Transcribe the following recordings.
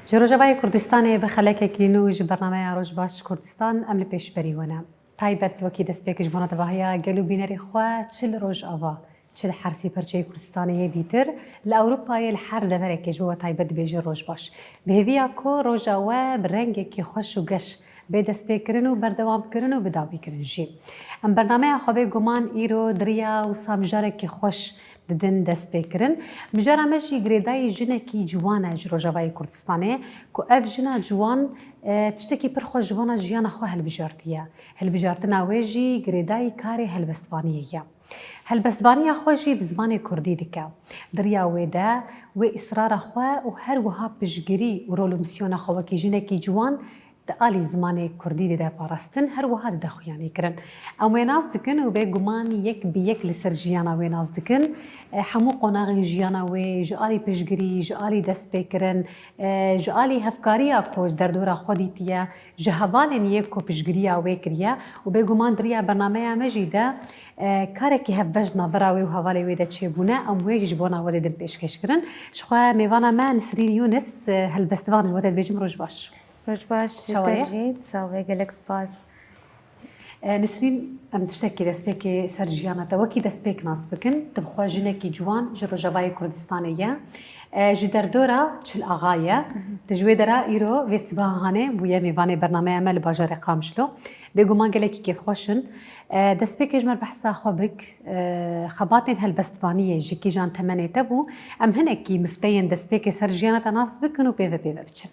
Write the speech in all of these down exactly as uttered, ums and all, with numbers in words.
Ji Rojavayê Kurdistanê bi xelekekî nû ji bernameya Roj Baş Kurdistan em li pêşberî we ne. Taybet wekî destpêk ji bona tevahiya gel û bînerê xwe çi li Rojava, çi li her sî perçeyê Kurdistanê yê dîtir, li Ewropayê li her deverekê ji bo we taybet dibêje Roj Baş. Bi hêviya ku roja we bi rengekî xweş û geş bê destpêkirin û berdewamkirin û bidawîkirin jî. Em bernameya xwe bê guman îro di riya wisa mijarekî xweş didin destpêkirin. Mijara me jî girêdayî jinekî ciwan e ji Rojavayê Kurdistanê, ku ev jina ciwan, e, tiştekî pir xweş ji bona jiyana xwe hilbijartiye. Hilbijartina wê jî girêdayî karê helbestvaniyê ye. Helbestvaniya xwe jî bi zimanê kurdî dike. Di riya wê de wê îsrara xwe û her wiha piştgirî û rol û misyona xwe wekî jinekî ciwan di alî zimanê kurdî dide parastin, her wiha dide xuyanîkirin. Em wê nas dikin û bê guman yek bi yek li ser jiyana wê nas dikin. E, hemû qonaxên jiyana wê ji alî piştgirî, ji alî destpêkirin, e, ji alî hevkariya ku ji derdora xwe dîtiye, ji hevalên yê ku piştgiriya wê kiriye û bê guman di riya bernameya me jî de, e, karekî hevbeş di navbera wê û hevalê wê de çêbûne, em wê jî ji bona we didin pêşkêşkirin. Ji xwe mêvana me Nisrîn Yûnis, e, helbestvan ji bo te dibêjim roj baş. Roj baş, ji te jî, sax be, gelek spas. E, Nisrîn, em tiştekî destpêkê ser jiyana te wekî destpêk nas bikin. Tu bi xwe jinekî ciwan ji Rojavayê Kurdistanê ye. E, ji derdora Çil Axa ye. Tu ji wê dera îro vê sibaha hanê bûye mêvanê bernameya me li bajarê Qamişlo. Bêguman gelekî kêfxweş in. E, destpêkê ji me re behsa xwe bik. E, xebatên helbestvaniyê ji kîjan temenê te bû? Em hinekî mifteyên destpêkê ser jiyana te nas bikin û pê ve pê ve biçin.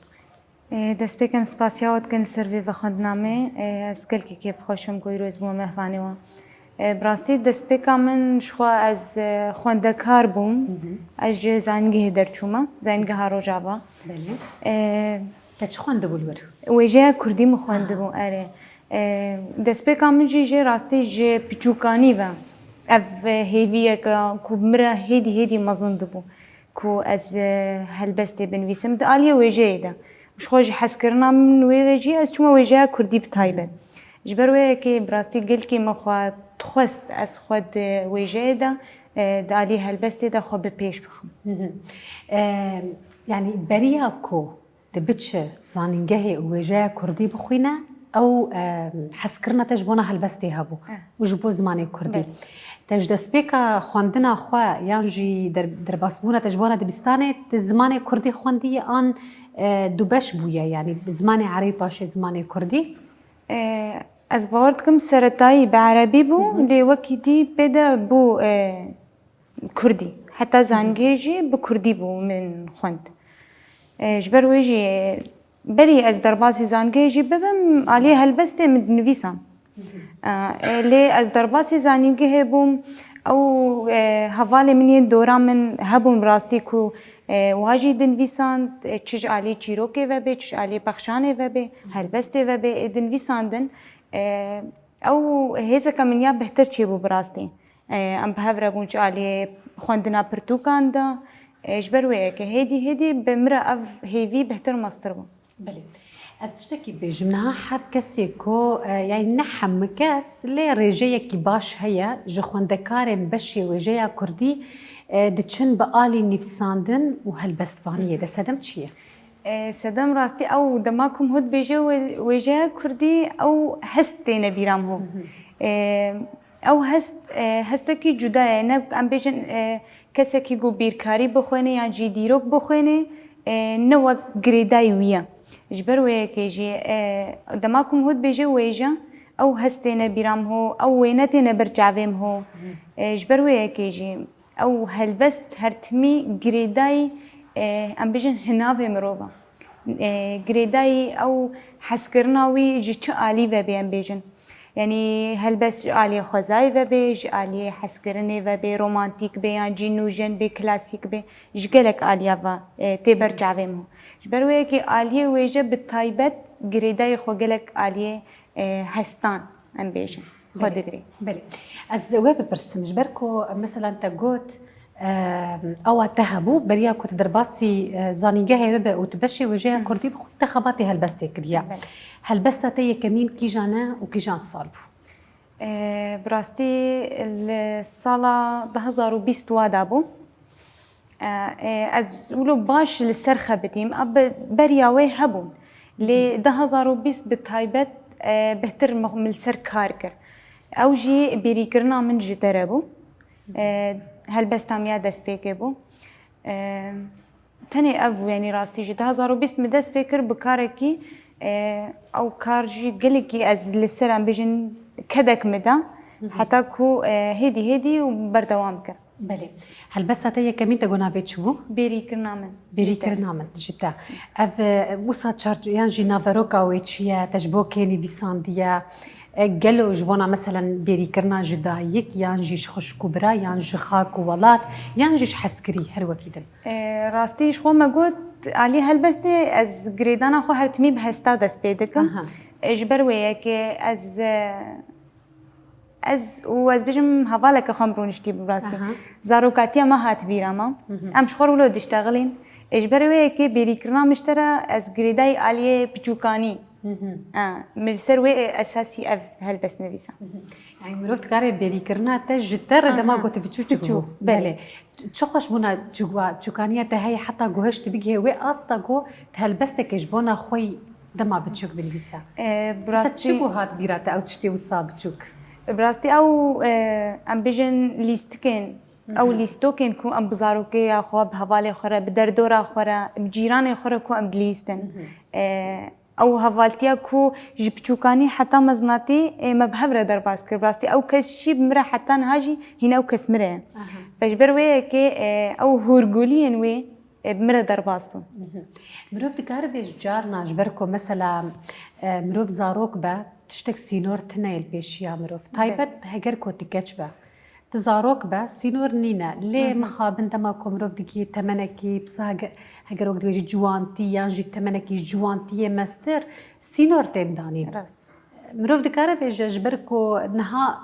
Ê, destpêkem spasiya we dikin li ser vê vexwendina me. Ê, ez gelkî kêfxweş im ku îro ez bûme mehvanê we. Ê, bi rastî destpêka min ji xwe ez, e, xwendekar bûm. Hı hı. Ez ji zanîngehê derçûme, Zanîngeha Rojava. Belê. Ê, Te çi xwendibû li wir? Wêjeya kurdî min xwendibû, aha, erê. Ê, destpêka min jî jê rastî ji piçûkanî ve ev, e, hêviyeke ku min re hêdî hêdî mezin dibû. Ku ez, e, helbestê binivîsim di aliyê wêjeyê de. Ji xwe ji hezkirina min wê re jî ez çûme wêjeya kurdî bi taybet. Ji ber wê yekê bi rastî gelkî min xwe dixwest ez xwe di wêjeyê de, e, di aliyê helbestê de xwe bi pêş bixim. Hı hı. E, yanî beriya ku tu biçe zanîngehê û wêjeya kurdî bixwîne, ew, e, hezkirina te ji bona helbestê hebû, eh, û ji bo zimanê kurdî. Belê. Te ji destpêka xwendina xwe yan jî der-, derbasbûna te ji bona dibistanê, tu zimanê kurdî xwendiyê an, e, dubeş bûye, yanî zimanê erebî paşê zimanê kurdî? E, ez bawer dikim seretayî bi erebî bû, hı hı, lê wekî dî pê de bû, e, kurdî. Heta, hı hı, zanîngehê jî bi kurdî bû min xwend. E, ji ber wê jî, e, berî ez derbasî zanîngehê jî bibim, aliyê helbestê min dinivîsan. Hı hı. E, e, lê ez derbasî zanîngehê bûm, ew, e, hevalê min yên dora min hebûn bi rastî ku, e, wa jî dinivîsand, e, çi ji alî çîrokê vebe, çi ji alî pexşanê vebe, hı hı, helbestê vebe, ê dinivîsandin. E, ew hêzeke min ya bihtir çêbû bi rastî. E, em bi hev re bûn ji aliyê xwendina pirtûkan de. E, ji ber wê yekê hêdî hêdî bi min re ev hêvî bihtir mestir bû. Belê. Ez tiştekî bêjim, niha her kesê ku, e, yani ne hemû kes, lê rêjeyekî baş heye ji xwendekarên beşê wêjeya kurdî, e, diçin bi alî nivîsandin û helbestvaniyê de. Sedem çi ye? E, sedem rastî ew dema ku min hûn dibêje wê-, wêjeya kurdî ew hest têne bîra min hûn. Hı hı. E, Ew hest, e, hestekî cuda ye. Ne em bêjin, e, kesekî ku bîrkarî bixwêne yan jî dîrok bixwêne, e, ne wek girêdayî wî ye. Ji ber wê yekê jî, e, dema ku min hûn dibêje wêje, ew hest têne bîra min hûn, ew wêne têne ber çavê min hûn. E, ji ber wê yekê jî ew helbest her timî girêdayî, e, em bêjin hinavê mirov e. E, girêdayî ew hezkirina wî ji çi alî vebe em bêjin. Yanî helbest ji aliyê xwezayê vebe, ji aliyê hezkirinê vebe, romantîk be yan jî nûjen be, klasîk be, ji gelek aliya ve, e, tê ber çavê min. Ji ber wê yekê aliyê wêje bi taybet girêdayî xwe gelek aliyê, e, hestan em bêjin xwe digre. Belê. Ez wê bipirsim, ji ber ku, meselan, te got, Ew a te hebû, beriya ku tu derbasî, e, zanîngehê bibe û tu beşê wêjeya kurdî bixwî, te xebatê helbestê kiriye. Belê. Helbesta te yekemîn kîjan e û kîjan sal bû? E, bi rastî li sala du hazar û bîst wa de bû. E, e, ez wilo baş li ser xebitîm, a bi, beriya wê hebûn. Lê du hezar û bîst bi taybet, e, bêhtir min, min li ser kar kir. Ew jî bêrîkirina min ji te re bû. E, helbesta min ya destpêkê bû. E, tenê ev bû, yanî rastî jî. Du hezar û bîst min dest pê kir bi karekî, e, ew kar jî gelekî ez li ser, em bêjin, kedek min da. Heta ku, e, hêdî hêdî û berdewam kir. Belê. Helbesta te yekemîn te got navê çi bû? Bêrîkirina min. Bêrîkirina min ji te. Ev, e, wisa çar, yan jî naveroka wê çi ye? Te ji bo kê nivîsandiye? E, gelo ji bona, meselen, bêrîkirina ji dayik, yan jî ji xwişk û bira, yan ji xak û welat, yan jî ji hezkirî, her wekî din? E, rastî ji xwe me got, alî helbestê ez girêdana xwe her timî bi hesta dest pê dikim. Aha. E, ji ber wê yekê ez, e, Ez û ez bêjim hevaleke xwe em rûniştî bû rastî. Aha. Zarokatiya me hat bîra me. Mhm. Em ji xwe re wilo diştexilîn. Ê, ji ber wê yekê bêrîkirina min ji te re ez girêdayî aliyê piçûkanî. Mhm. E, min li ser wê esasî ev helbest nivîsa. Mhm. Yani mirov dikare bêrîkirina te ji te re dema Aha. ku tu piçûçik Piçû, bû. Belê. Belê. Çi xweş bûna çûka-, çûkaniya te heye heta ku hişt bigihê wê asta ku tu helbesteke ji bona xwe yî dema biçûk binivîse. E, bi Mesela rastî çi bû hat bîra te ew tiştê wisa biçûk? Bi rastî ew, e, em bêjin lîstikên, Hı hı. ew lîstokên ku em bi zarokêya xwe, bi hevalê xwe re, bi derdora xwe re, bi cîranê xwe re ku em dilîstin. Hı hı. E, ew hevaltiya ku ji piçûkanî heta mezinatî, e, me bi hev re derbas kir. Bi rastî ew kes jî bi min re heta niha jî hîn ew kes min re ye. Aha. Ve ji ber wê yekê, e, ew hûrguliyên wê, e, bi min re derbas bûn. Mhm. Mirov dikare bê ji carna, ji ber ku mesela, e, mirov zarok be, tiştek sînor tune yê li pêşiya mirov. Belê. Taybet heger ku tu keç be. Tu zarok be, sînor nîne. Lê Mhm. mixabin dema ku mirov digihî temenekî, pisa hege-, heger wek dibêjî ciwantî yan jî temenekî ji ciwantiyê mestir, sînor tên danîn. Rast. Mirov dikare bêje, ji ber ku niha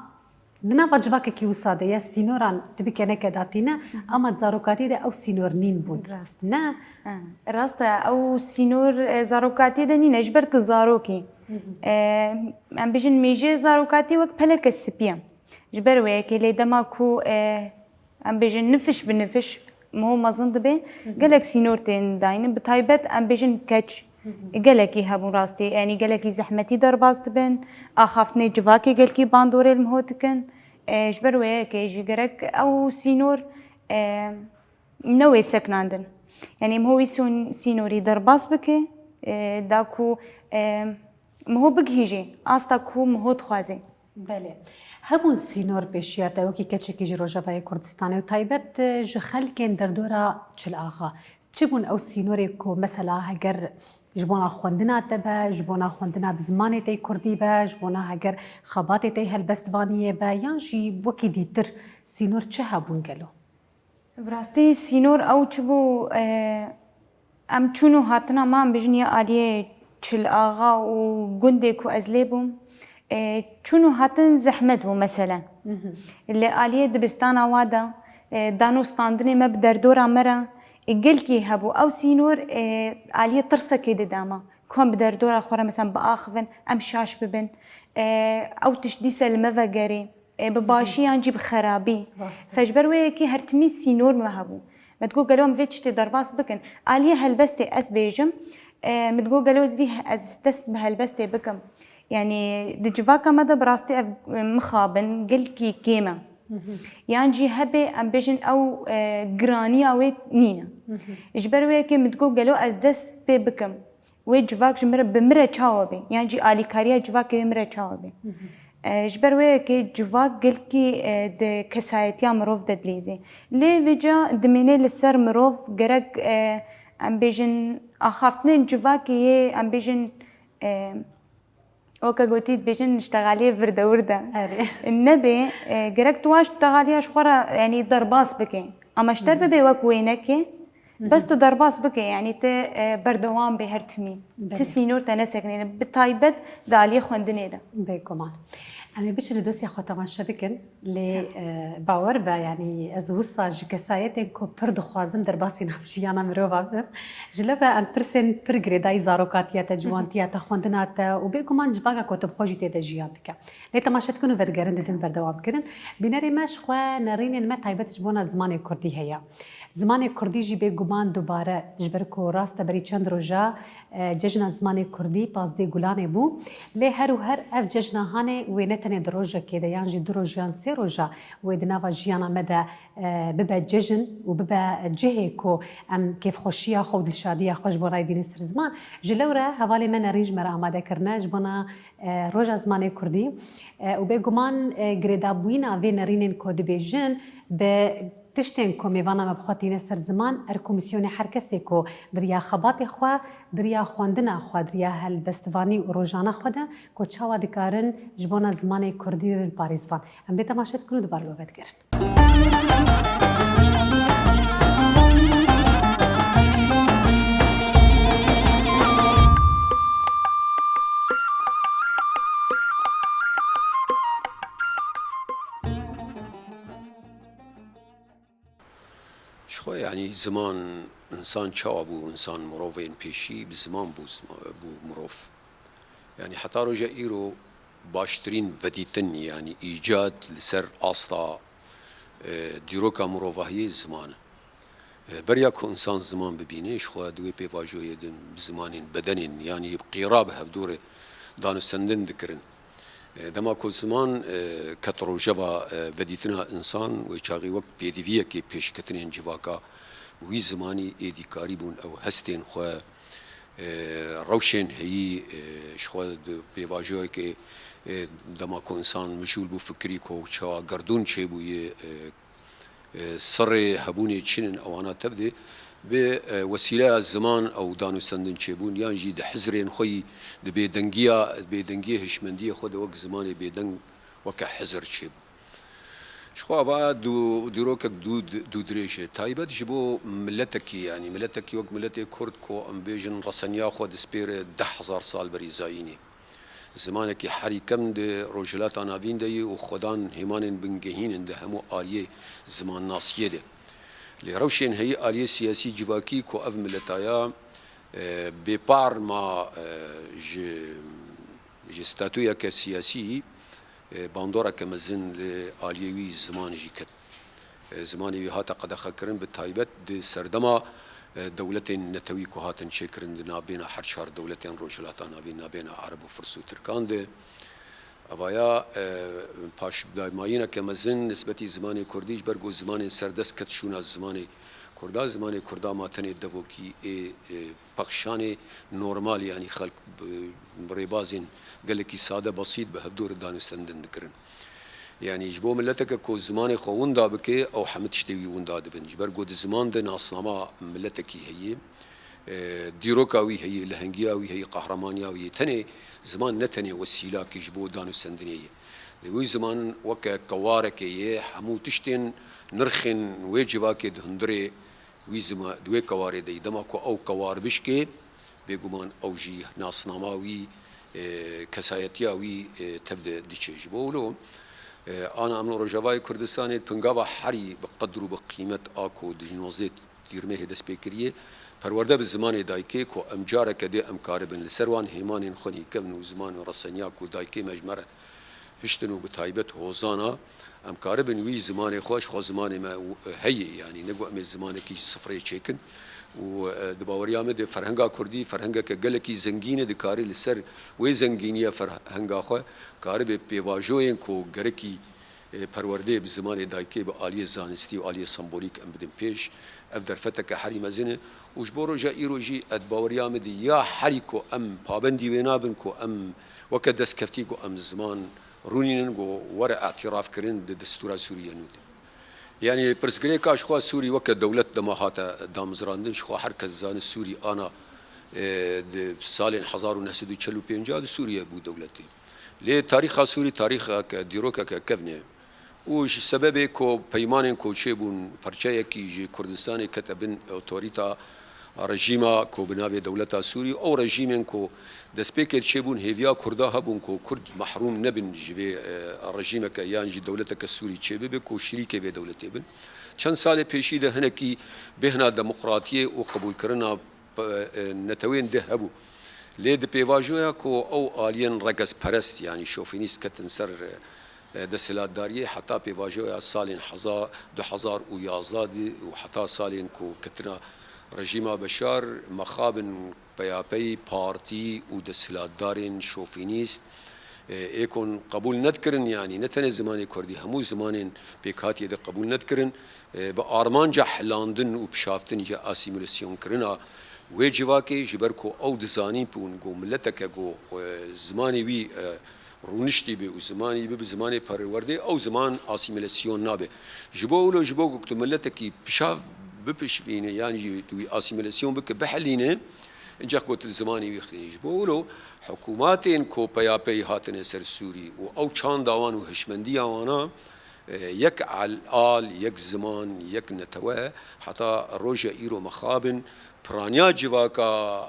di nava civakekî wisa de ye, sînoran tu bike neke datîne, Mhm. ama di zarokatiyê de ew sînor nîn bûn. Rast. Ne? Ha, rast e, ew sînor, e, zarokatiyê de nîne, ji ber tu zarokî. Mhm. E, em bêjin mêjê zarokatî wek peleke spî ye. Ji ber wê yekê lê dema ku, e, em bêjin nifiş bi nifiş, miho mezin dibe, Hı hı. gelek sînor tên dayîn. Bi taybet em bêjin keç, Hı hı. gelekî hebûn rastî, yanî gelekî zehmetî derbas dibin, axaftinê civakê gelkî bandorê li miho dikin. E, ji ber wê yekê jî gerek ew sînor, e, ne wê seknandin. Yanî miho wî sîn-, sînorî derbas bike, e, da ku, e, miho bigihîjê asta ku miho dixwaze. Belê. Hebûn sînor pêşiya te wekî keçekî ji Rojavayê Kurdistanê û taybet, e, ji xelkên derdora Çil Axa. Çi bûn ew sînorê ku mesela heger ji bona xwendina te be, ji bona xwendina bi zimanê te yê kurdî be, ji bona heger xebatê te yê helbestvaniyê be, yan jî wekî dîtir sînor çi hebûn gelo? Bi rastî sînor ew çi bû, e, em çûn û hatina me, em bêjin ya aliyê Çil Axa û gundê ku ez lê bûm, e, çûn û hatin zehmet bû meselen. Mhm. Li aliyê dibistana wa de, e, dan û standinê me bi derdora me re, e, gelkî hebû. Ew sînor, e, aliyê tirsekê dida me. Ku em bi derdora xwe re, mesela, biaxivin, em şaş bibin, e, ew tişt dîse li me vegerê, e, bi başî yan jî bi xerabî. Rast e. Fe ji ber wê yekê her timî sînor me hebû. Me digot gelo em vê tiştê derbas bikin. Aliyê helbestê ez bêjim, e, me digot gelo ez vî, ez dest bi helbestê bikim. Yanî di civaka me de bi rastî ev, e, mixabin gelkî kêm e. Hı hı. Yan jî hebe em bêjin ew, e, giraniya wê nîne. Hı hı. Ji ber wê yekê me digot gelo ez dest pê bikim. Wê civak ji min re, bi min re çawa bê? Yan jî alîkariya civakê wê min re çawa bê? Hı hı. E, ji ber wê yekê civak gelkî, e, di kesayetiya mirov de dilîzê. Lê vêca dimêne li ser mirov gerek, e, em bêjin axaftinên civakê yê, em bêjin, e, weke gotî dibêjin ştexaliyê virde wirde. Erê. Nebê, e, gerek tu wan ştexaliya ji xwe re, yanî derbas bike. Ama ji te Hı hı. bibe wek wênekê, Hı hı. bes tu derbas bike, yanî te, e, berdewam bê her timî. Belê. Ti sînor te nesekinîne, bi taybet di aliyê xwendinê de. Bêguman. Em ê biçin û dosyaya xwe temaşe bikin, lê, e, bawer be, yanî ez wisa ji kesayetên ku pir dixwazim derbasî nav jiyana mirova bim. Ji lewra em pirsên pir girêdayî zarokatiya te, ciwantiya te, xwendina te û bêguman civaka ku tu bi xwe jî tê de jiyan dike. Lê temaşe dikin û vedigerin didin berdewam kirin. Bînerê me ji xwe nerînên me taybet ji bona zimanê kurdî heye. Zimanê kurdî jî bêguman dubare, ji ber ku rast e berî çend roja, e, cejna zimanê kurdî pazdeh Gulanê bû. Lê her û her ev cejna hanê wê ne tenê di rojekê de yan jî du roj yan sê roja wê di nava jiyana me de, e, bibe cejn û bibe cihê ku em kêfxweşiya xwe û dilşadiya xwe ji bo nayê bînin ser ziman. Ji lewre hevalê me nerîn ji me re amade kirine ji bona, e, roja zimanê kurdî. E, û bêguman, e, girêdabûyîna vê nerînên ku dibêjin bi tiştên ku mêvana me bi xwe tîne ser ziman, er ku mîsyonê her kesê ku di riya xebatê xwe, di riya xwendina xwe, di riya helbestvanî û rojana xwe de ku çawa dikarin ji bona zimanê kurdî bibin parêzvan. Em vê temaşe dikin û dubar li we vedigerin. Ji xwe, yanî ziman, însan çawa bû, însan mirovên pêşî bi ziman bû, zima-, bû mirov. Yanî heta roja îro baştirîn vedîtin, yanî îcad li ser asta, e, dîroka mirovahiyê ziman e. E, beriya ku însan ziman bibîne, ji xwe di wê pêvajoyê de bi zimanên bedenên, yanî qîra bi hevdû re danûstendin dikirin. E, dema ku ziman, e, ket rojeva, e, vedîtina însan, wê çaxî wek pêdiviyekê pêşketinên civaka wî zimanî êdî karîbûn ew hestên xwe, e, rewşên heyî, e, ji xwe di pêvajoyekê, e, dema ku însan mijûl bû fikirî ku çawa gerdûn çêbûye, e, e, sirrê hebûnê çi ne, ewana tev de bi, e, wesîleya ziman ew danûstendin çêbûn, yan jî di hizrên xwe yî di bêdengiya, bêdengiyê hişmendiyê xwe de wek zimanê bêdeng weke hizir çêbû. Ji xwe ava dû-, dîrokek dû-, dûdirêj e. Taybet ji bo miletekî, yanî miletekî wek miletê Kurd ku em bêjin reseniya xwe dispêre deh hezar sal berî zayînê. Zimanekî herî kevn di Rojhilata Navîn de ye û xwedan hêmanên bingehîn in di hemû aliyê zimannasiyê de. Lê rewşên heyî aliyê siyasî civakî ku ev mileta ya, e, bêpar ma, e, ji, ji statuyeke siyasî, e, bandoreke mezin li aliyê wî ziman jî ket. E, zimanê wî hate qedexekirin, bi taybet di serdema, e, dewletên netewî ku hatin çêkirin di navbêna her çar dewletên Rojhilata Navîn, navbêna Ereb û Firs û Tirkan de. Evaya, e, paşdamayîneke mezin nisbetî zimanê kurdî ji ber ku zimanên serdest ket şûna zimanê kurda, zimanê kurda ma tenê devokî ê, e, pexşanê normal, yanî xelk bi, bi rêbazên gelekî sade, besît bi hevdû re danûstendin dikirin. Yanî ji bo mileteke ku zimanê xwe winda bike, ew hemû tiştê wî winda dibin. Ji ber ku di ziman de nasnama miletekî heye, e, dîroka wî heye, lehengiya wî heye, qehramaniya wî heye. Tenê ziman ne tenê wesîlakê ji bo danûstendinê ye. Di wî ziman weke kewareke ye, hemû tiştên nirxên wê civakê di hundirê wî zima-, di wê kewarê de yî. Dema ku ew kewar bişkê, bêguman ew jî nasnama wî, e, kesayetiya wî, e, tev de diçe. Ji bo wilo, e, ana em li Rojavayê Kurdistanê pingava herî bi qedr û bi qîmet a ku di nozdeh Tîrmehê dest pê kiriye, perwerde bi zimanê dayikê ku em careke dê em karibin li ser wan hêmanên xwe nîkevin û ziman û reseniya ku dayikê me ji me re hiştin û bi taybet hozana, em karibin wî zimanê xwe ji xwe zimanê me û, e, heye, yanî ne ku em ê zimanekî ji sifrê çêkin. Û, e, di baweriya me de ferhenga kurdî ferhengeke gelekî zengîn e, dikare li ser wê zengîniya ferhenga xwe karibe pêvajoyên ku gerekî, e, perwerdeyê bi zimanê dayikê bi aliyê zanistî û aliyê sembolîk em bidin pêş. Ev derfeteke herî mezin e û ji bo roja îro jî ez baweriya min de ya herî ku em pabendî wê nabin ku em weke destkeftî ku em ziman rûnînin ku were îtirafkirin di destûra Sûriye nû de. Yanî pirsgirêka ji xwe Sûrî weke dewlet dema hate damizrandin, ji xwe her kes zane Sûrî ana, e, di salên hezar û neh sed û çel û pênc de Sûriye bû dewletê. Lê tarîxa Sûrî tarîxeke, dîrokeke kevn e. Û ji sebebê ku peymanên ku çêbûn, parçeyekî ji Kurdistanê kete bin otorîta Rejîma ku bi navê dewleta Sûrî, ew rejîmên ku destpêkê çêbûn, hêviya Kurda hebûn ku Kurd mehrûm nebin ji vê, e, rejîmeke yan jî dewleteke Sûrî çêbibe ku şirîkê vê dewletê bin. Çend salê pêşî de hinekî bêhna demokratiyê û qebûlkirina, e, netewên dih hebû. Lê di pêvajoya ku ew aliyên regezperest, yanî şofinîst ketin ser, e, desthilatdariyê, heta pêvajoya salên heza-, du hezar û yazdeh de û heta salên ku ketina rejîma Beşar, mexabin peyapey partî û desthilatdarên şofinîst, e, êkon qebûl nedikirin, yanî ne tenê zimanê kurdî, hemû zimanên pêkhatiyê de qebûl nedikirin, e, bi armanca hilandin û pişaftin ya asîmîlasyonkirin a wê civakê, ji ber ku ew dizanîbûn ku mileteke ku, e, zimanê wî, e, rûniştî be û zimanî be bi zimanê perwerdê, ew ziman asîmîlasyon nabe. Ji bo wilo, ji bo ku tu miletekî pişav bipişvîne, yan jî tu wî asîmîlasyon bike, bihelîne, inceh ku tu zimanî wî xînî. Ji bo wilo, hikûmatên ku peyapey hatine ser Sûrî û ew çanda wan û hişmendiya wana, e, yek al-, al, yek ziman, yek netewe, heta roja îro mexabin, piraniya civaka,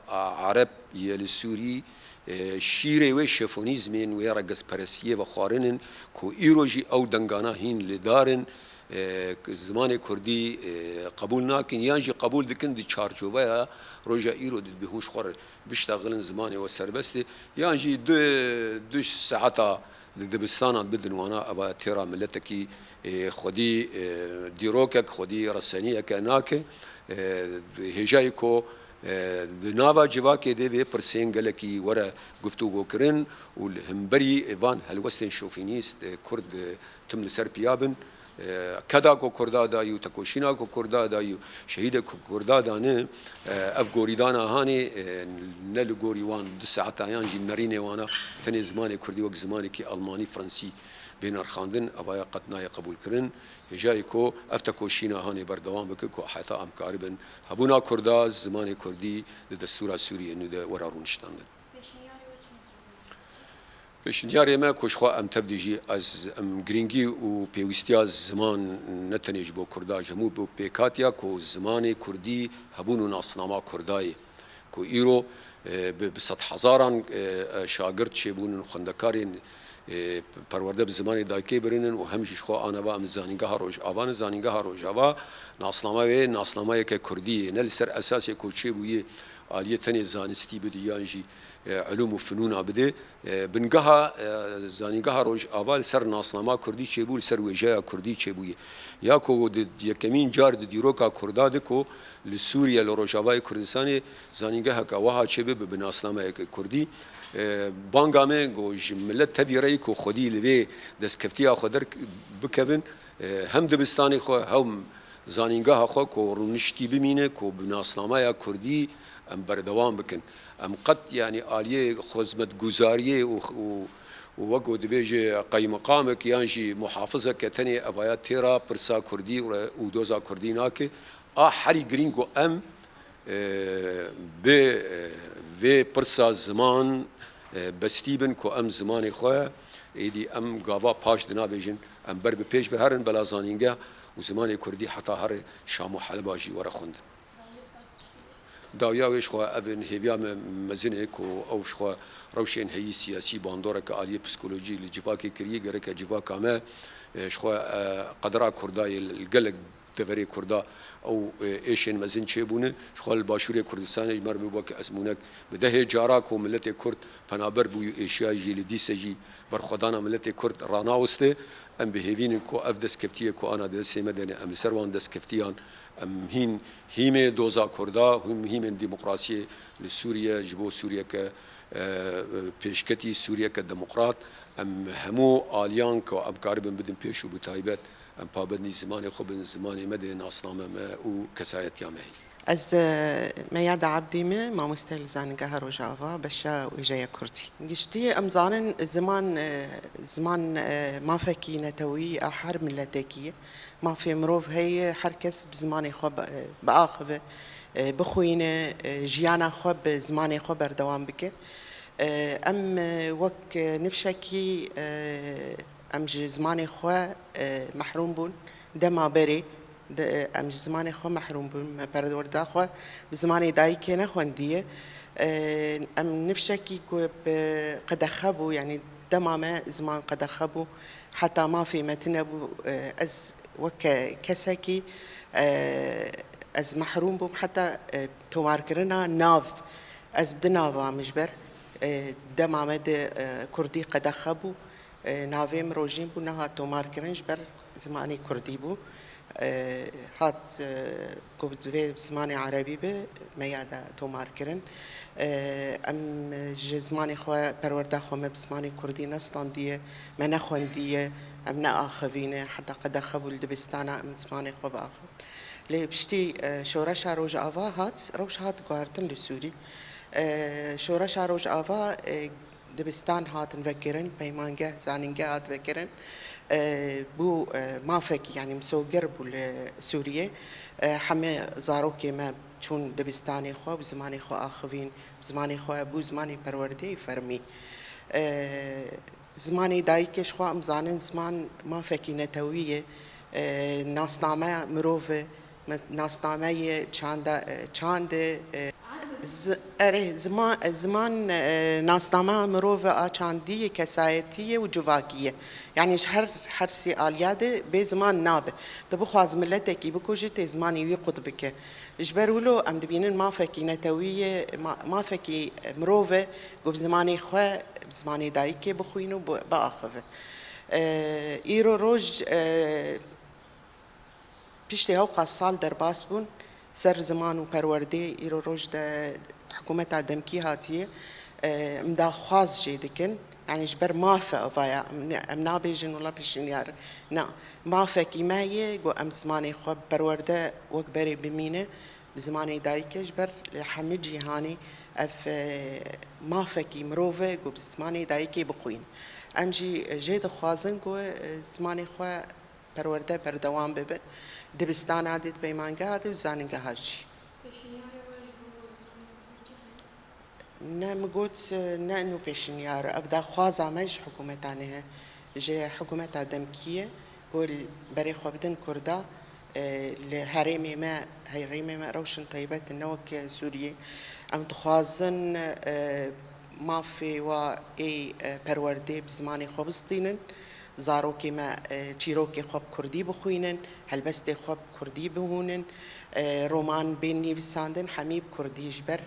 a, Ereb yê li Sûrî, e, şîrê wê şefonîzmên, wê regezperestiyê vexwarinin ku îro jî ew dengana hîn li dar in, e, zimanê kurdî, e, qebûl nakin yan jî qebûl dikin di çarçoveya roja îro de dibê hûn ji xwe re biştexilin, zimanê we serbest e, yan jî du, du saeta di dibistanan bidin wana, eva têra miletekî, e, xwedî, e, dîrokek, xwedî reseniyeke nake. E, hêjayî ku, e, di nava civakê de vê pirsên gelekî were guftûgokirin û li hemberî van helwestên şofînîst, e, Kurd, e, tim li ser piya bin. E, keda ku Kurda dayî û tekoşîna ku Kurda dayî û şehîdê ku Kurda dane, e, ev gorîdana hanê, e, ne li gorî wan du saeta yan jî nerînê wana tenê zimanê kurdî wek zimanekî almanî, fransî bê nirxandin, evaya qet nayê qebûlkirin. Hêjayî ku ev tekoşîna hanê berdewam bike ku heta em karibin hebûna Kurda, zimanê kurdî di destûra Sûriyê nû de were rûniştandin. Pêşniyarê me ku ji xwe em tev dijî, ez, em girîngî û pêwîstiya ziman ne tenê ji bo Kurda, ji hemû bo pêkhatiya ku zimanê kurdî hebûn û nasnama Kurda ye. Ku îro, e, bi, bi sedhezaran, e, e, şagirt çêbûnin, xwendekarên, e, perwerde bi zimanê dayikê birinin û hem jî ji xwe anava em zanîngeha Rojava ne, zanîngeha Rojava nasnama wê nasnamayeke Kurdî ye, ne li ser esasê ku çêbûyê aliyê tenê zanistî bide yan jî, e, ilûm û finûna bide. E, bingeha, e, zanîngeha Rojava li ser nasnama Kurdî çêbû, li ser wêjeya Kurdî çêbûye. Ya ku di yekemîn car di dîroka Kurda de ku li Sûriye, li Rojavayê Kurdistanê zanîngeheke wiha çêbibe bi nasnameyeke Kurdî. E, banga me ku ji milet tevî re ye ku xwedî li vê destkeftiya xwe der bikevin, e, hem dibistanê xwe, hem zanîngeha xwe ku rûniştî bimîne, ku bi nasnameya Kurdî em berdewam bikin. Em qet, yanî aliyê xizmetguzariyê û, û, û wek ku dibêje qeymeqamek yan jî muhafizeke tenê evaya têra pirsa Kurdî û re-, û doza Kurdî nake. A herî girîng ku em, e, bi, e, vê pirsa ziman, e, bestî bin ku em zimanê xwe êdî em gava paş dinavêjin, em ber bi pêş ve herin, bela zanîngeh û zimanê Kurdî heta here Şam û Heleba jî were xwendin. Dawiya wê ji xwe ev in hêviya me mezin e ku ew ji xwe rewşên heyî siyasî bandoreke aliyê psîkolojî li civakê kiriye, gereke civaka me, e, ji xwe, e, qedra Kurda yê li gelek deverê Kurda ew, e, êşên mezin çêbûne. Ji xwe li Başûrê Kurdistanê ji me re bibe weke ezmûnek. Bi dehê cara ku miletê Kurd penaber bû û êşiya jî li dîse jî berxwedana miletê Kurd ranawiste. Em bi hêvî nin ku ev destkeftiyê ku ana di destê me de ne, em li ser wan destkeftiyan, em hîn hîmê doza Kurda, hîm-, hîmên demokrasiyê li Sûriye, ji bo Sûriyeke, e, e, pêşketî, Sûriyeke demokrat, em hemû aliyan ku em karibin bidin pêş û bi taybet em pabendî zimanê xwe bin, zimanê me de nasname me û kesayetiya me heye. Ez, e, Meyada Ebdî me, mamoste li Zanîngeha Rojava, beşa wêjeya Kurdî. Giştî em zanin ziman, e, ziman, e, mafekî netewî a her miletekî ye. Mafê mirov heye, her kes bi zimanê xwe bi-, biaxive, e, bixwîne, e, jiyana xwe bi zimanê xwe berdewam bike. E, em, e, wek, e, nifşekî, e, em ji zimanê xwe, e, mehrûm bûn. Dema berê, Di, em ji zimanê xwe mehrûm bûn, me perwerda xwe bi zimanê dayikê nexwendiye. E, em nifşekî ku bi qedexe bû, yanî dema me ziman qedexe bû, heta mafê me tune bû, e, ez weke kesekî, e, ez mehrûm bûm, heta, e, tomarkirina nav. Ez bi du nav am ji ber, e, dema me di, e, kurdî qedexe bû. E, navê min Rojîn bû, nehat tomarkirin ji ber zimanê kurdî bû. E, hat, e, ku divê zimanê erebî be, me ya da tomarkirin. E, em ji zimanê xwe, perwerda xwe me bi zimanê kurdî nestandiye, me nexwendiye, em neaxivîne, heta qedexe bû li dibistana em zimanê xwe biaxivin. Lê piştî, e, şoreşa Rojava hat, rewş hat guhertin li Sûrî. E, şoreşa Rojava, e, dibistan hatin vekirin, peymangeh, zanîngeh hat vekirin. E, bû, e, mafekî, yanî misogir bû li Sûriyê. E, heme zarokê me çûn dibistanê xwe, bi zimanê xwe axivîn, bi zimanê xwe bû zimanê perwerdeyê fermî. E, Zimanê dayikê ji xwe em zanin ziman mafekî netewî ye, e, nasnameya mirov e, me-, nasnameyê çanda, e, çand e, e, zi-, erê, ziman, ziman, e, nasnameya mirov e, a çandî ye, kesayetî ye û civakî ye. Yanî ji her, her sê aliya de bê ziman nabe. Tu bixwaz miletekî bikuje, tê zimanê wî qut bike. Ji ber wilo em dibînin mafekî netewî ye, ma-, mafekî mirov e, ku bi zimanê xwe, bi zimanê dayikê bixwîne û bi-, biaxive. E, îro roj, e, piştê hewqas sal derbas bûn ser ziman û perwerdê, îro roj de hikûmeta demkî hatiye, e, em daxwaz jê dikin. Yanî ji ber mafe ava ya, em ne, em nabêjin wela pêşinyar. Na, mafekî me ye, ku em zimanê xwe bi perwerde wek berê bimîne, bi zimanê dayikê ji ber li hemî cîhanê ev, e, mafekî mirov e, ku bi zimanê dayikê bixwîn. Em jî jê dixwazin ku, e, zimanê xwe perwerde berdewam bibe. Dibistana de, di peymangeha de û zanîngeha jî. Ne, min got, ne inu pêşinyar, ev daxwaza me ji hikûmetanê he, ji hikûmeta demkî ye, ku li berê xwe bidin Kurda, e, li herêmê me, herêmê me rewşin taybet in, ne wek Sûriyê. Em dixwazin, e, mafê wa ê, e, perwerdê bi zimanê xwe bistînin. Zarokê me, e, çîrokê xwe bi kurdî bixwînin, helbestê xwe bi kurdî bihûnin, e, roman bên nivîsandin, hemî bi kurdî ji ber,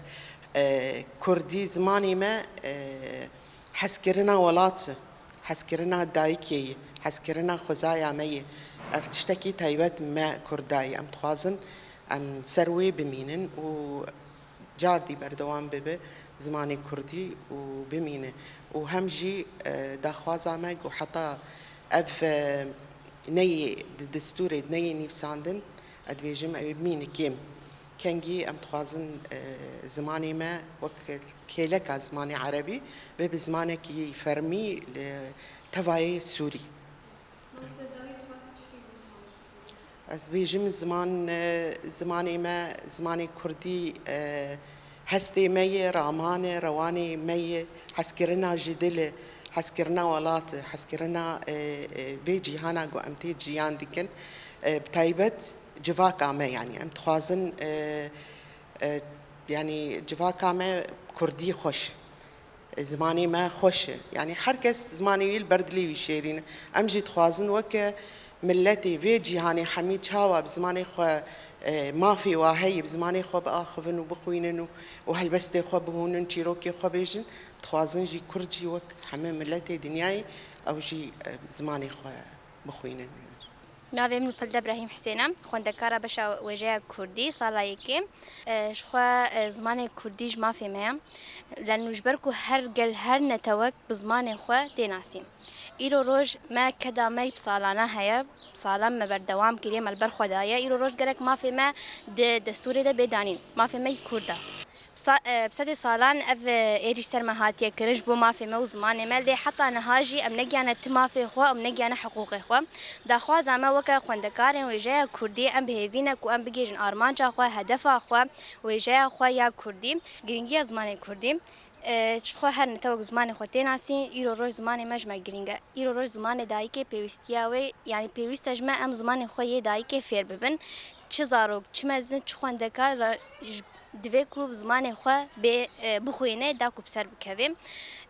e, kurdî zimanê me, e, hezkirina welat e, hezkirina dayikê ye, hezkirina xwezaya me ye. Ev tiştekî taybet me kurda ye. Em dixwazin em ser wê bimînin û cardî berdewam bibe zimanê kurdî û bimîne. Û hem jî, e, daxwaza me ku heta ev, e, neyê di destûrê neyê nivîsandin, ez dibêjim ew ê bimîne kêm. Kengî em dixwazin, e, zimanê me wek kêleka zimanê erebî bibe zimanekî fermî li tevayê Sûrî. Ez bêjim ziman, e, zimanê me, zimanê kurdî, e, hestê me ye, raman e, rewanê me ye, hezkirina ji dil e, hezkirina welat e, hezkirina, e, e, vê cîhana ku em tê jiyan dikin. E, bi taybet civaka me, yanî em dixwazin, e, e, yanî civaka me kurdî xweş. Zimanê me xweş e. Yanî her kes zimanê wî li ber dilê wî şêrîn e. Em jî dixwazin weke miletê vê cîhanê hemî çawa bi zimanê xwe, e, mafê wa heye, bi zimanê xwe biaxivin û bixwînin û, û helbestê xwe bihûnin, çîrokê xwe bêjin. Dixwazin jî kurd jî wek hemî miletê dinyayê ew jî, e, zimanê xwe bixwînin. Navê min Pilde Brahîm Hisên e, xwendekara beşa wêjeya kurdî, sala yekê. E, ji xwe, e, zimanê kurdî ji mafê me ye. Leno ji ber ku her gel, her netewek bi zimanê xwe tê nasîn. Îro roj me keda me bi salana heye, salan me berdewam kiriye, me li ber xwe daye. Îro roj gerek mafê me di destûrê de bê danîn. Mafê me yî kurd e. Sa-, e, bi sedê salan ev, e, êrîş ser me hatiye kirin ji bo mafê me û zimanê me, lê heta niha jî em negiyane ti mafê xwe, em negiyane hiqûqê xwe. Daxwaza me weke xwendekarên wêjeya kurdî, em bi hêvî ne ku em bigihîjin armanca xwe, hedefa xwe, wêjeya xwe ya kurdî, girîngiya zimanê kurdî. E, ji xwe her ne tewek zimanê xwe tê nasîn, îro roj zimanê me ji me girîng e. Îro roj zimanê dayikê pêwîstiya wê, yanî pêwîst e ji me em zimanê xwe yê dayikê fêr bibin. Çi zarok, çi mezin, çi xwendekar ra-, ji, divê ku zimanê xwe bê, e, bixwîne, da ku bi ser bikeve.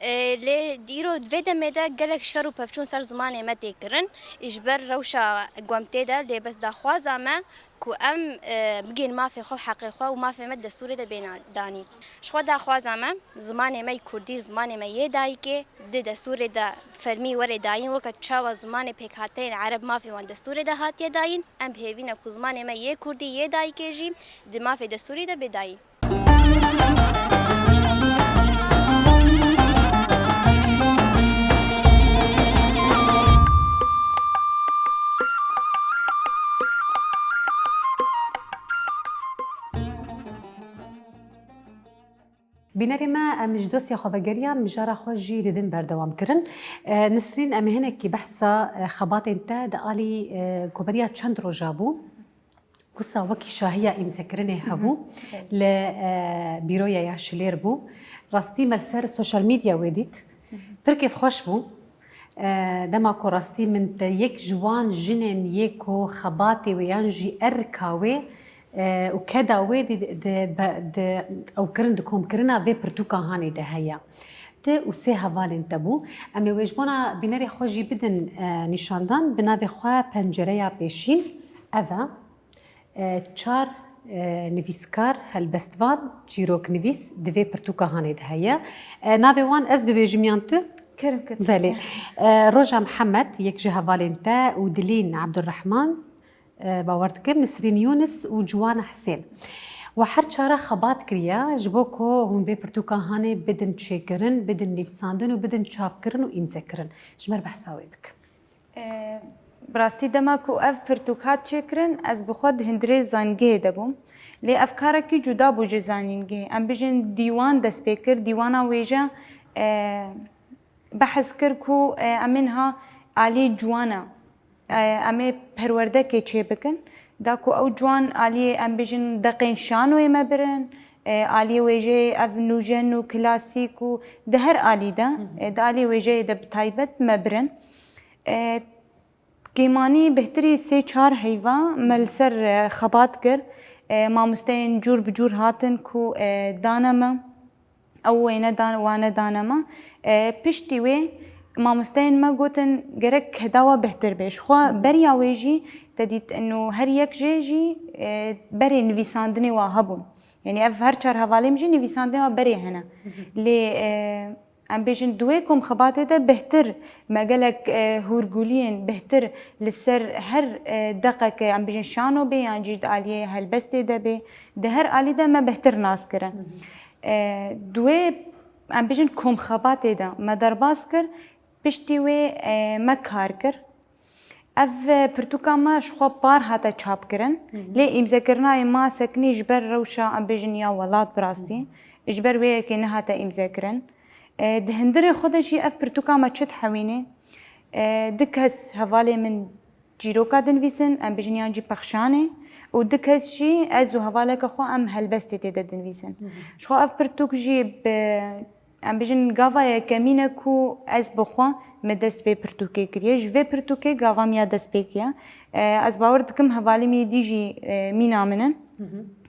E, lê îro di vê demê de gelek şer û pevçûn ser zimanê me tê kirin. Ji ber rewşa ku em tê de, lê bes daxwaza me ku em, e, bigihên mafê xwe û heqê xwe û mafê me di destûrê de bêne danîn. Ji xwe daxwaza me, zimanê me yê kurdî, zimanê me yê dayikê di destûrê de fermî were dayîn, weke çawa zimanê pêkhateyên ereb mafê wan destûrê de hatiye dayîn, em bi hêvî ne ku zimanê me yê kurdî, yê dayikê jî di mafê destûrî de bê dayîn. Bînerê me, em ji dosya xwe vegeriyan, mijara xwe jî didin berdewam kirin. E, Nisrîn, em ê hinekî behsa, e, xebatên te di alî, e, ku beriya çend roja bû, wisa wekî şahiya îmzekirinê hebû, li, e, Bîroya ya Şilêr bû. Rastî me li ser sosyal medya wê dît. Pir kêfxweş bû. E, dema ku rastî min te yek ji wan jinên yê ku xebatê wê yan jî erka wê, e, û keda wê di, di, be- di ewkirin, di komkirina vê pirtûka hanê de heye. Ti û sê hevalên te bû. Em ê wê ji bona bînerê xwe jî bidin, e, nîşandan. Bi navê xwe Pencereya Pêşîn ev e. E, çar, e, nivîskar, helbestvan, çîroknivîs di vê pirtûka hanê de heye. E, navê wan ez bibêjim yan tu? Kerem ke tu Belê. E, Roja Mihemed, yek ji hevalên te, û Dilîn Ebdurrehman, e, bawer dikim, Nisrîn Yûnis û Ciwana Hisên. We her çara xebat kiriye ji bo ku hûn vê pirtûka hanê bidin çêkirin, bidin nivîsandin û bidin çapkirin û îmzekirin. Ji me re behsa wê bike. E, bi rastî dema ku ev pirtûk hat çêkirin, ez bi xwe di hundirê zanîngehê de bûm. Lê ev karekî cuda bû ji zanîngehê. Em bijin dîwan dest pê kir, dîwana wêje, e, behs kir ku, e, em ê niha aliyê ciwana, e, em ê perwerdekê çêbikin. Da ku ew ciwan aliyê, em bijin, deqên şanoyê me birin, e, aliyê wêjeyê ev nûjen û klasîk û di her alî de, e, di aliyê wêjeyê de bi taybet me birin. E, Kêmanî bêhtirî sê çar heyva me li ser, e, xebat kir. E, mamosteyên cûr bi cûr hatin ku, e, dane me. Ew wêne dan, wane dane me. E, piştî wê mamosteyên me gotin gerek keda we bêhtir bê. Ji xwe beriya wê jî te dît ino her yek jê jî, e, berê nivîsandinê wa hebûn. Yanî ev her çar hevalên jî nivîsandinê wa berê hene. Lê, e, em bêjin di wê komxebatê de bêhtir me gelek, e, hûrguliyên bêhtir li ser her, e, deqeke, em bêjin şano bê yan jî di aliyê helbestê de bê, di her alî de me bêhtir nas kirin. E, di wê, em bêjin, komxebatê de me derbas kir, piştî wê, e, me kar kir. Ev, e, pirtûka me ji xwe par hate çapkirin, lê îmzekirina wê ma sekinî ji ber rewşa, em bêjin, ya welat bi rastî, ji ber wê yekê nehate îmzekirin. E, di hundirê xwe de jî ev pirtûka me çi dihewînê? E, du kes hevalê min çîroka dinivîsin, em bêjin, yan jî pexşanê û du kes jî ez û hevaleke xwe em helbestê tê de dinivîsin. Ji xwe ev pirtûk jî bi Em bijin gava yekemîn e ku ez bi xwe me dest vê pirtûkê kiriye. Ji vê pirtûkê gava min ya destpêkê ye. E, ez bawer dikim hevalê min yê dî jî, e, mîna min in.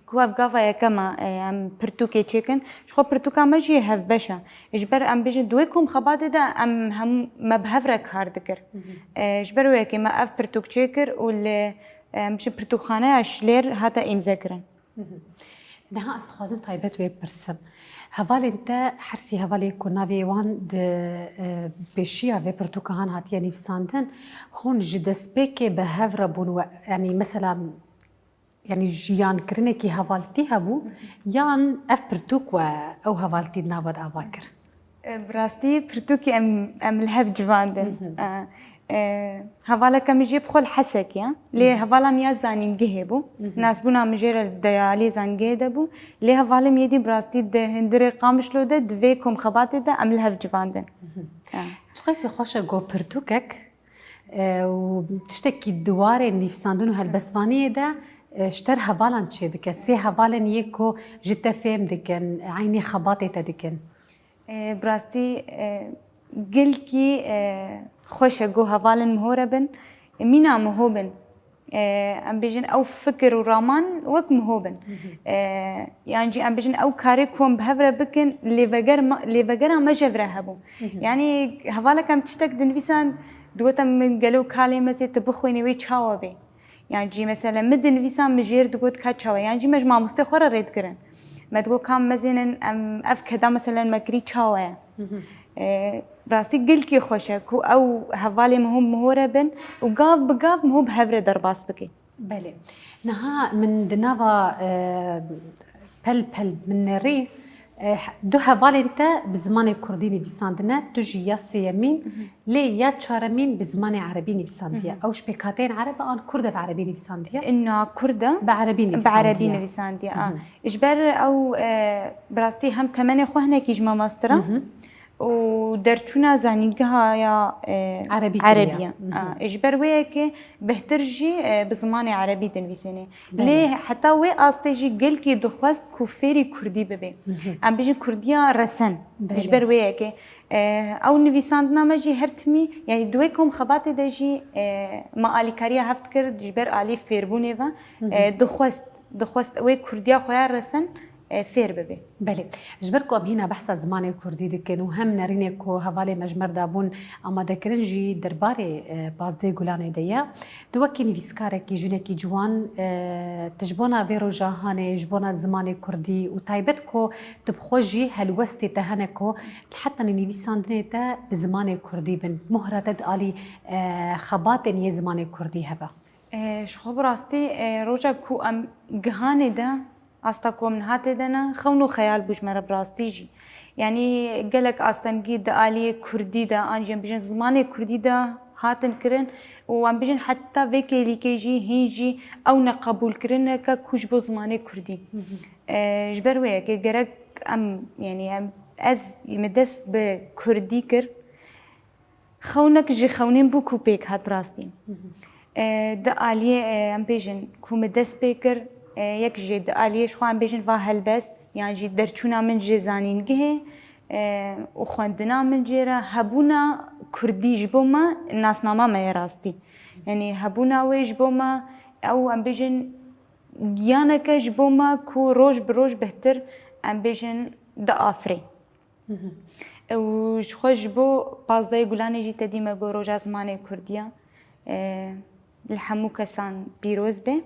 Ku ev gava yekem e, e, em pirtûkê çêkin. Ji xwe pirtûka me jî hevbeş e. Ji ber em bijin di wê komxebatê de em hemû me bi hev re kar dikir. E, ji ber wê yekê me ev pirtûk çêkir û li, e, em bijin pirtûkxaneya Şilêr hate îmzekirin. Niha ez dixwazim taybet wê bipirsim. Hevalên te, her sî hevalê ku navê wan di, e, pêşiya vê pirtûka han hatiye nivîsandin, hûn ji destpêkê bi hev re bûn we, yanî mesela, yanî jiyankirinekî hevaltî hebû, yan ev pirtûk we ew hevaltî di nav we de ava kir? E, bi rastî pirtûkî em, em li hev civandin. E, e, hevaleke min jî bi xwe li Hesekê ye. Lê hevala min ya zanîngehê bû. Nasbûna min jê re di aliyê zanîngehê de bû. Lê hevalê min yê dî bi rastî di hundirê Qamişlo de, di vê komxebatê de em li hev civandin. E. Çiqasî xweş e ku pirtûkek, e, û tiştekî di warê nivîsandin û helbestvaniyê de, e, ji te re hevalan çêbike. Sê hevalên yê ku ji te fêm dikin, eynî xebatê te dikin. E, bi rastî, e, gelkî, e, xweş e ku hevalên min hore bin, e, mîna min ho bin. E, em bêjin ew fikir û raman wek min ho bin. E, yan jî em bêjin ew karê ku em bi hev re bikin, lêveger ma-, lêvegera me ji hev re hebû. Yanî hevalek em tiştek dinivîsan, digote min gelo kalê mezê tu bixwînî wê çawa bê? Yan jî mesela min dinivîsan, min jêr digot ka çawa? Yan jî me ji mamostê xwe re rê dikirin. Me digot ka mezênin em ev keda mesela me kirî çawa ye? E, rastî gelkî xweş e ku ew hevalê min hûn min hore bin û gav bi gav min hûn bi hev re derbas bike. Belê. Niha min di nava, e, pel pel min nerî, e, du hevalên te bi zimanê kurdî nivîsandine, tu jî ya sêyemîn, lê ya çaremîn bi zimanê erebî nivîsandiye. Ew ji pêkhateyên ereb e an kurd e bi erebî nivîsandiye? Na, kurd e. Bi erebî nivîsandiye. Bi erebî nivîsandiye, a. Ji ber ew, e, bi rastî hem temenê xwe hinekî ji me mestir e. Û derçûna zanîngeha ya, e, Erebî kiriye. A, ji ber wê yekê bêhtir jî, e, bi zimanê erebî dinivîsêne. Belê. Lê heta wê astê jî gelkî dixwest ku fêrî kurdî bibe. Em bêjin kurdiya resen. Belê. Ji ber wê yekê, e, ew nivîsandina me jî her timî, yanî di wê kom xebatê de jî, e, me alîkariya hev dikir ji ber alî fêrbûnê ve, e, dixwest, dixwest wê kurdiya xwe ya resen, e, fêr bibe. Belê. Ji ber ku em hîna behsa zimanê kurdî dikin û hem nerînê ku hevalê me ji me re dabûn amadekirin jî derbarê, e, pazdehê Gulanê de ye. Tu wekî nivîskarekî, jinekî ciwan, e, tu ji bona vê roja hanê, ji bona zimanê kurdî û taybet ku tu bi xwe jî helwestê te hene ku hetanî nivîsandinê te bi zimanê kurdî bin. Mohra te di alî, e, xebatên yê zimanê kurdî hebe? E, ji xwe bi rastî, e, roja ku em gihanê de asta ku em niha tê de ne, xewn û xeyal bû ji me re bi rastî jî. Yanî gelek astengî di aliyê kurdî de, an jî em bêjin zimanê kurdî de hatin kirin û em bêjin heta vê kêlîkê jî hîn jî ew neqebûlkirineke ku ji bo zimanê kurdî. E, ji ber wê yekê gerek em, yanî em, ez min dest bi kurdî kir. Xewnek ji xewnên bû ku pêk hat bi rastî. E, di aliyê, e, em bêjin ku min dest pê kir, e, yek jê di aliyê ji xwe em bêjin va helbest, yan jî derçûna min ji zanîngehê, e, û xwendina min jê re hebûna kurdî ji bo me nasnama me ye rastî. Yanî hebûna wê ji bo me ew em bêjin giyaneke ji bo me ku roj bi roj bêhtir em bêjin diafirê. Û ji xwe ji bo pazdehê Gulanê jî te dî me got roja zimanê kurdî ye. E, li hemû kesan pîroz be.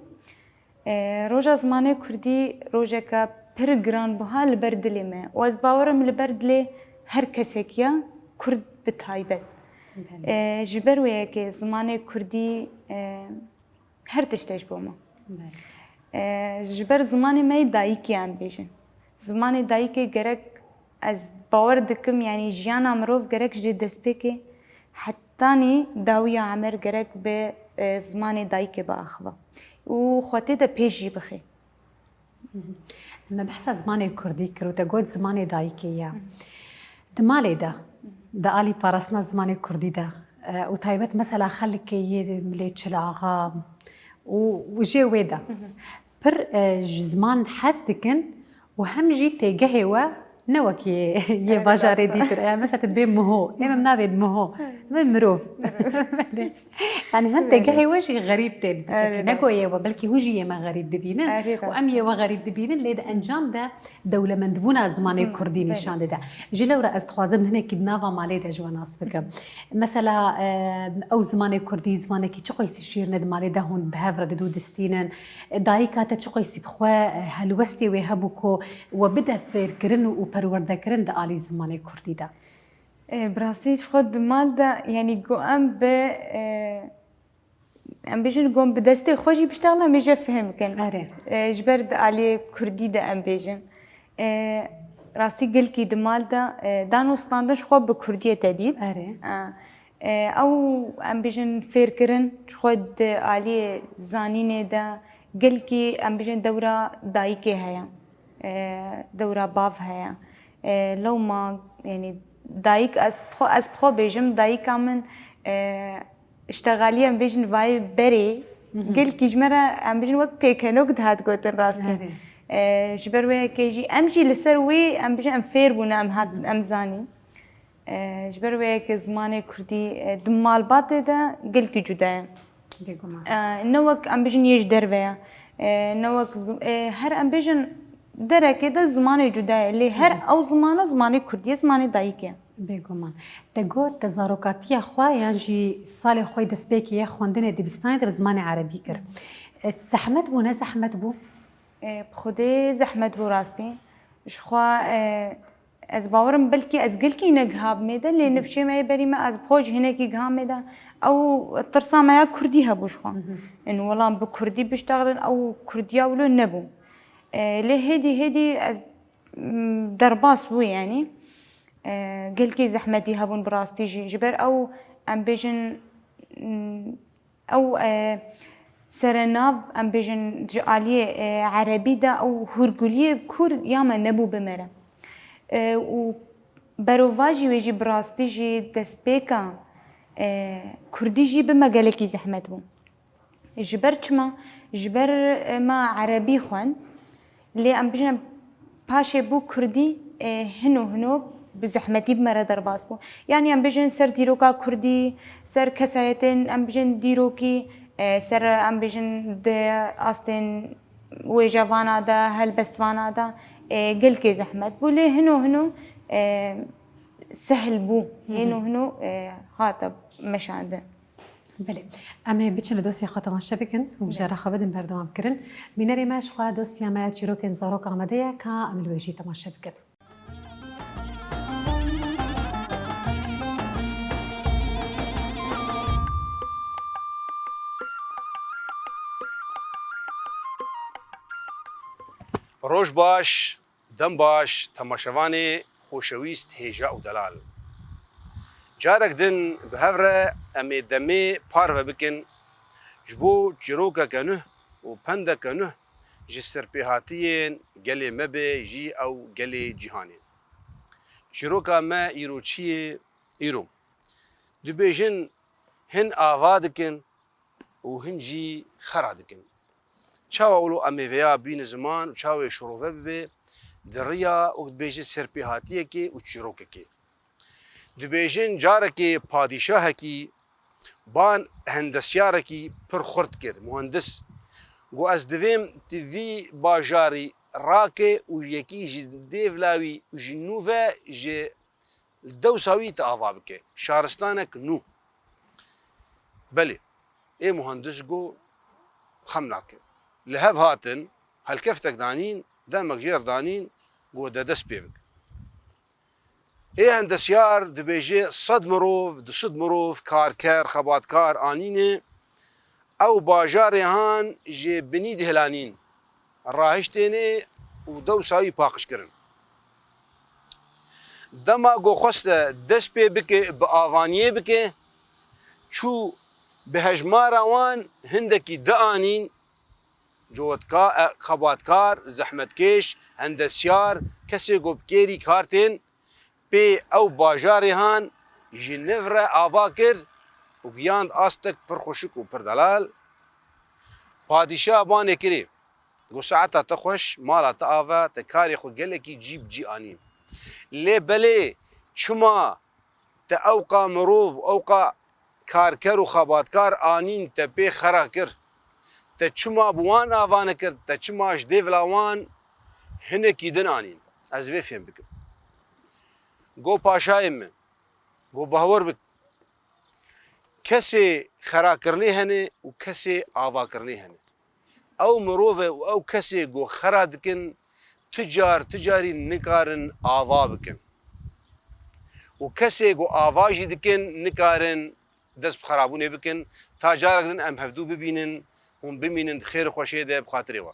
E, roja zimanê kurdî rojeke pir giranbuha li ber dilê me ye. Û ez bawer im li ber dilê her kesekî ye, kurd bi taybet. Belê. E, ji ber wê yekê zimanê kurdî, e, her tişt e ji bo me. Belê. E, ji ber zimanê me yê dayikê em bêjin. Zimanê dayikê gerek, ez bawer dikim, yanî jiyana mirov gerek ji destpêkê hetanî dawiya emir gerek bi, e, zimanê dayikê biaxive û xwe tê de pêş jî bixê. Me behsa zimanê kurdî kir û te got zimanê dayikê ye. Di malê de, di alî parastina zimanê kurdî de, e, û taybet mesela xelkê yê milê Çil Axa û, û jê wê de. Pir, e, ji ziman hez dikin û hem jî têgehê we ne wek yê, yê bajarê dîtir. E, mesela tu dibê Miho. Ê, em navên Miho. Em ê mirov. Yanî hem têgehê we jî xerîb tên piçekî. Erê, ne ku yê we, belkî hûn jî yê me xerîb dibînin. Erê, rast. Û em yê we xerîb dibînin, lê di encam de dewlemendbûna zimanê kurdî nîşan dide. Ji lewre ez dixwazim hinekî di nava malê de ji we nas bikim. Mesela, e, ew zimanê kurdî, zimanekî çi qeysî şîrîn e di malê de hûn bi hev re didû distînin. E, dayika te çi qeysî bi xwe, e, helwestê wê hebû ku we bide fêrkirin û perwerdekirin di alî zimanê kurdî de? E, bi rastî ji xwe di mal de, yanî ku em bi, e, em bêjin ku em bi destê xwe jî biştexile, em ê jê fihim bikin. Erê. E, ji ber di aliyê kurdî de em bêjin. E, rastî gelkî di mal de, e, danûstandin ji xwe bi kurdiyê te dît. Erê. E, e, ew em bêjin fêrkirin ji xwe di aliyê zanînê de gelkî em bêjin dewra dayikê heye. E, dewra bav heye. E, lewma, yanî dayik, ez bi xwe, ez bi xwe bêjim, dayika min, e, îştexalî em bêjin vayê berê, gelkî ji me re, em bêjin, wek pêkenok dihat gotin rastî. Erê. E, ji ber wê yekê jî, em jî li ser wî, em bijin, em fêr bûne, em hat, em zanîn. E, ji ber wê yekê zimanê kurdî, e, di malbatê de gelkî cuda ye. Bêguman. E, ne wek em bijin yê ji derve ye. E, ne wek zim-, e, her em bêjin derekê de zimanê cuda ye. Lê her ew zimana zimanê kurdî ye, zimanê dayikê ye. Bêguman. Te got te zarokatiya xwe yan jî salê xwe yê destpêkê yê xwendinê dibistanê de bi zimanê erebî kir. E, zehmet bû, ne zehmet bû? E, bi Xwedê zehmet bû rastî. Ji xwe, e, ez bawer im belkî ez gelkî negihabimê de, lê nifşê me yê berî me ez bi xwe jî hinekî gihamê de. Ew tirsa me ya kurdî hebû ji xwe. Hı hı. Ên welam bi kurdî biştexilin, ew kurdiya wilo nebû. E, lê hêdî hêdî ez, m, derbas bû yanî. E, gelkî zehmetî hebûn bi rastî jî. Ji ber ew, em bêjin, m, ew, e, serenav, em bêjin, ji aliyê, e, erebî de ew hûrguliyê kûr ya me nebû bi me re. E, û berovajî wê jî bi rastî jî destpêka, e, kurdî jî bi me gelekî zehmet bû. Ji ber çima? Ji ber, e, me erebî xwend. Lê em bijin paşê bû kurdî, e, hino hino bi zehmetî bi me re derbas bû. Yanî em bijin ser dîroka kurdî, ser kesayetên, em bijin dîrokî, e, ser, em bijin di astên wêjevana de, helbestvana de, e, gelkê zehmet bû. Lê hino hino, e, sehl bû. Hı hı. Hino hino, e, hate meşandin. Belê. Em ê biçin li dosya xwe temaşe bikin û bijara xwe bidin berdewamkirin. Bînerê me ji xwe dosya me ya çîrokên zarok amade ye, ka em li wê jî temaşe bikin. Roj baş. Dem baş, temaşevanê xoşewîst, hêja û delal. Carek din bi hev re em ê demê parve bikin ji bo çîrokeke nuh û pendeke nuh ji serpêhatiyên gelê me be jî ew gelê cîhanê. Çîroka me îro çi ye? Îro dibêjin, hin ava dikin, û hin jî xera dikin. Çawa wilo em ê vêya bîne ziman û çawa wê şirove bibe, di riya wek dibêje serpêhatiyekê û çîrokekê. Dibêjin carekê padîşahekî ban hendesyarekî pir xurt kir, muhendis. Got, ez divêm tu vî bajarî rake û yekî ji dêvla wî û ji nû ve ji Li dewsa wî tu ava bike. Şaristanek nû. Belê. Ê muhandis got, xem nake. Li hev hatin, helkeftek danîn, demek jêr danîn, got, de dest pê bike. Ê hendesyar dibêje, sed mirov, du sed mirov, karker, xebatkar anîne, ew bajarê han ji binî dihilanîn, rahiştêne û dewsa wî paqij kirin. Dema ku xweste dest pê bike, bi avaniyê bike, çû bi hejmara wan hindekî dianîn, cotka-, e, xebatkar, zehmetkêş, hendesyar, kesê ku bi kêrî kar tên, pê ew bajarê han ji nev re ava kir û giyand astek pir xweşik û pir delal. Padîşah banê kirê, got, saeta te xweş, mala te ava, te karê xwe gelekî cî bi cî anî. Lê belê çima te ewqa mirov, ewqa karker û xebatkar anîn, te pê xera kir? Te çima bi wan ava nekir? Te çima ji dêvla wan hinekî din anîn? Ez vê fêm bikim. Go paşayê min, go bawer bik, kesê xerakirinê hene û kesê avakirinê hene. Ew mirove û ew kesê ku xera dikin, tu car, tu carî nikarin ava bikin. Û kesê ku ava jî dikin, nikarin dest bi xerabûnê bikin. Ta carek din em hevdû bibînin, hûn bimînin di xêr û xweşiyê de bi xatirê we.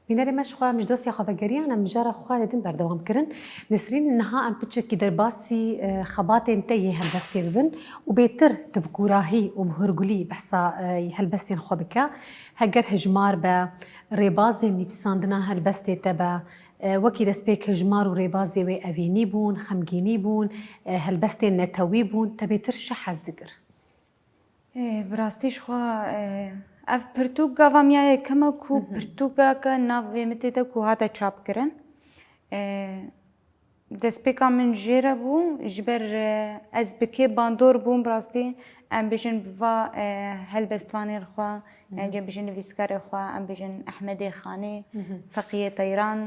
Bînerê me ji xwe em ji dosya xwe vegeriyan, em mijara xwe li din berdewam kirin. Nesrîn, niha em piçekî derbasî, e, xebatên te yê helbestê bibin û bêtir tu bi kûrahî û bi hurgulî behsa, e, helbestên xwe bike. Heger hejmar be, rêbazên nivîsandina helbestê te be, E, wekî destpêk hejmar û rêbazê wê evînî bûn, xemgînî bûn, e, helbestên netewî bûn, te bêtir çi hez dikir? Ê, bi rastî ji xwe, e, ev pirtûk gava miya yekem e ku pirtûkeke nav vê mitê de ku hate çapkirin. E, destpêka min jê re bû, ji ber, e, ez bi kê bandor bûm, bi rastî em bêjin bi va, e, helbestvanên xwe, em bêjin nivîskarê xwe, em bêjin Ehmedê Xanê, Feqiyê Teyran,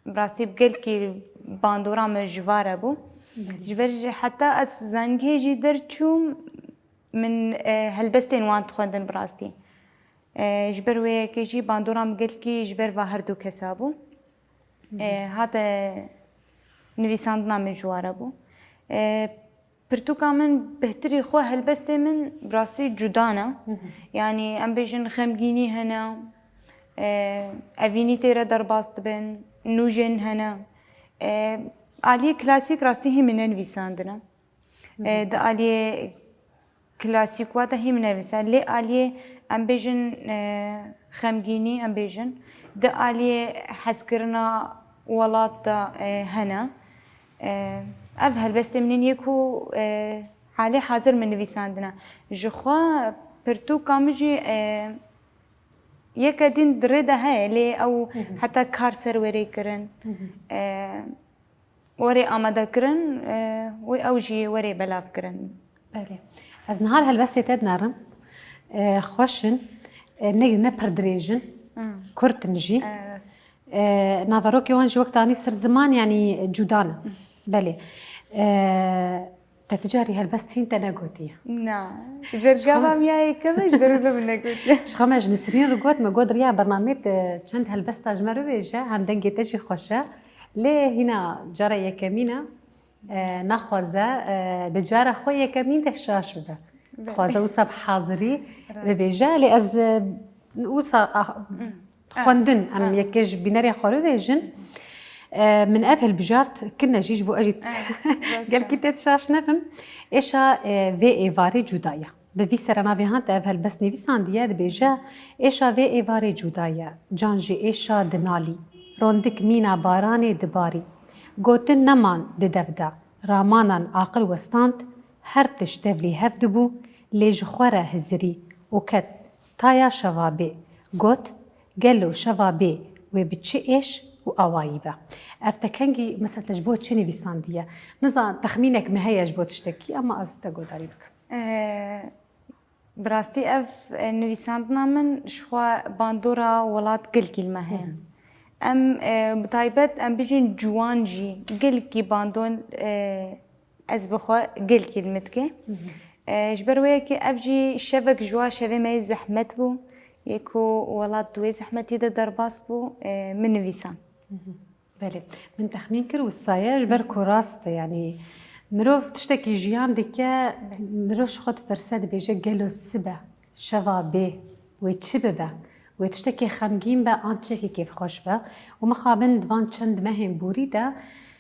bi rastî bi gelkî bandora min ji va re bû. Ji ber jî heta ez zangehê jî derçûm, min, e, helbestên wan dixwendin bi rastî. E, ji ber wê yekê jî bandora min gelkî ji ber va her du kesa bû. E, hate nivîsandina min ji wa re bû. E, pirtûka min bêhtirî xwe helbestê min bi rastî cuda ne. Yanî em bêjin xemgînî hene, e, evînî tê re derbas dibin, nûjên hene. E, aliyê klasîk rastî hî min nenivîsandine. E, di aliyê klasîk wa de hî min nevîse. Lê aliyê em bêjin, e, xemgînî em bêjin. Di aliyê hezkirina welat de, e, hene. E, ev helbestê min in yê ku, e, halê hazir min nivîsandine. Ji xwe pirtûka min jî, e, yeke din di rê de heye, lê ew heta kar ser werê kirin. E, Werê amadekirin, e, wê ew jî werê belavkirin. Belê. Ez niha li helbestê te dinerim. E, xweş in. E, ne, ne pir dirêj in. Kurt in jî. E, naverokê wan jî wek te anî ser ziman, yanî cuda ne. Belê. E, te tu carî helbest hîn te negotiye. Na. Ji ber gava miya yekem e, ji ber wê min negotiye. Ji xwe me ji Nisrîn re got, me got, Riya, bernameyê te çend helbesta ji me re bêje, hem dengê te jî xweş e. Lê hîna cara yekemîn e, e, naxwaze, e, di cara xwe yekemîn de şaş bibe. Dixwaze wisa bi hazirî bibêje. Lê ez, e, wisa, ah, xwendin, em yekê ji bînerê xwe re bêjin. E, min ev hilbijart kine jî ji bo ez jî gelkî tê şaş nebim. Êşa, e, vê êvarê cuda ye. Bi vî serenavê han te ev helbest nivîsandiye, dibêje, Êşa vê êvarê cuda ye, can ji êşa dinalî. Rondik mîna baranê dibarî. Gotin neman di dev de, ramanan aqil westand, her tişt tevlî hev dibû, lê ji xwe re hizirî û ket taya şeva bê. Got, Gelo şeva bê wê bi çi êş û awayî be? Ev te kengî, mesela te ji bo çi nivîsandiye? Nizan, texmînek me heye ji bo tiştekî, ama ez te guhdarî bikim. E, bi rastî ev, e, nivîsandina min ji xwe bandora welat gelkî li me heye. Em, e, bi taybet em bijîn ciwan jî gelkî bandon, e, ez bi xwe gelkî li min dike. E, ji ber wê yekê ev jî şevek ji wa şevê me yê zehmet bû. Yê ku welat di wê zehmetî de derbas bû, e, min nivîsand. Belê. Min texmîn kir wisa ye, ji ber ku rast e, yanî mirov tiştekî jiyan dike, mirov ji xwe dipirse, dibêje, gelo sibe, şeva bê, wê çi bibe? Wê tiştekî xemgîn be an tiştekî kêfxweş be? Û mixabin di van çend mehên borî de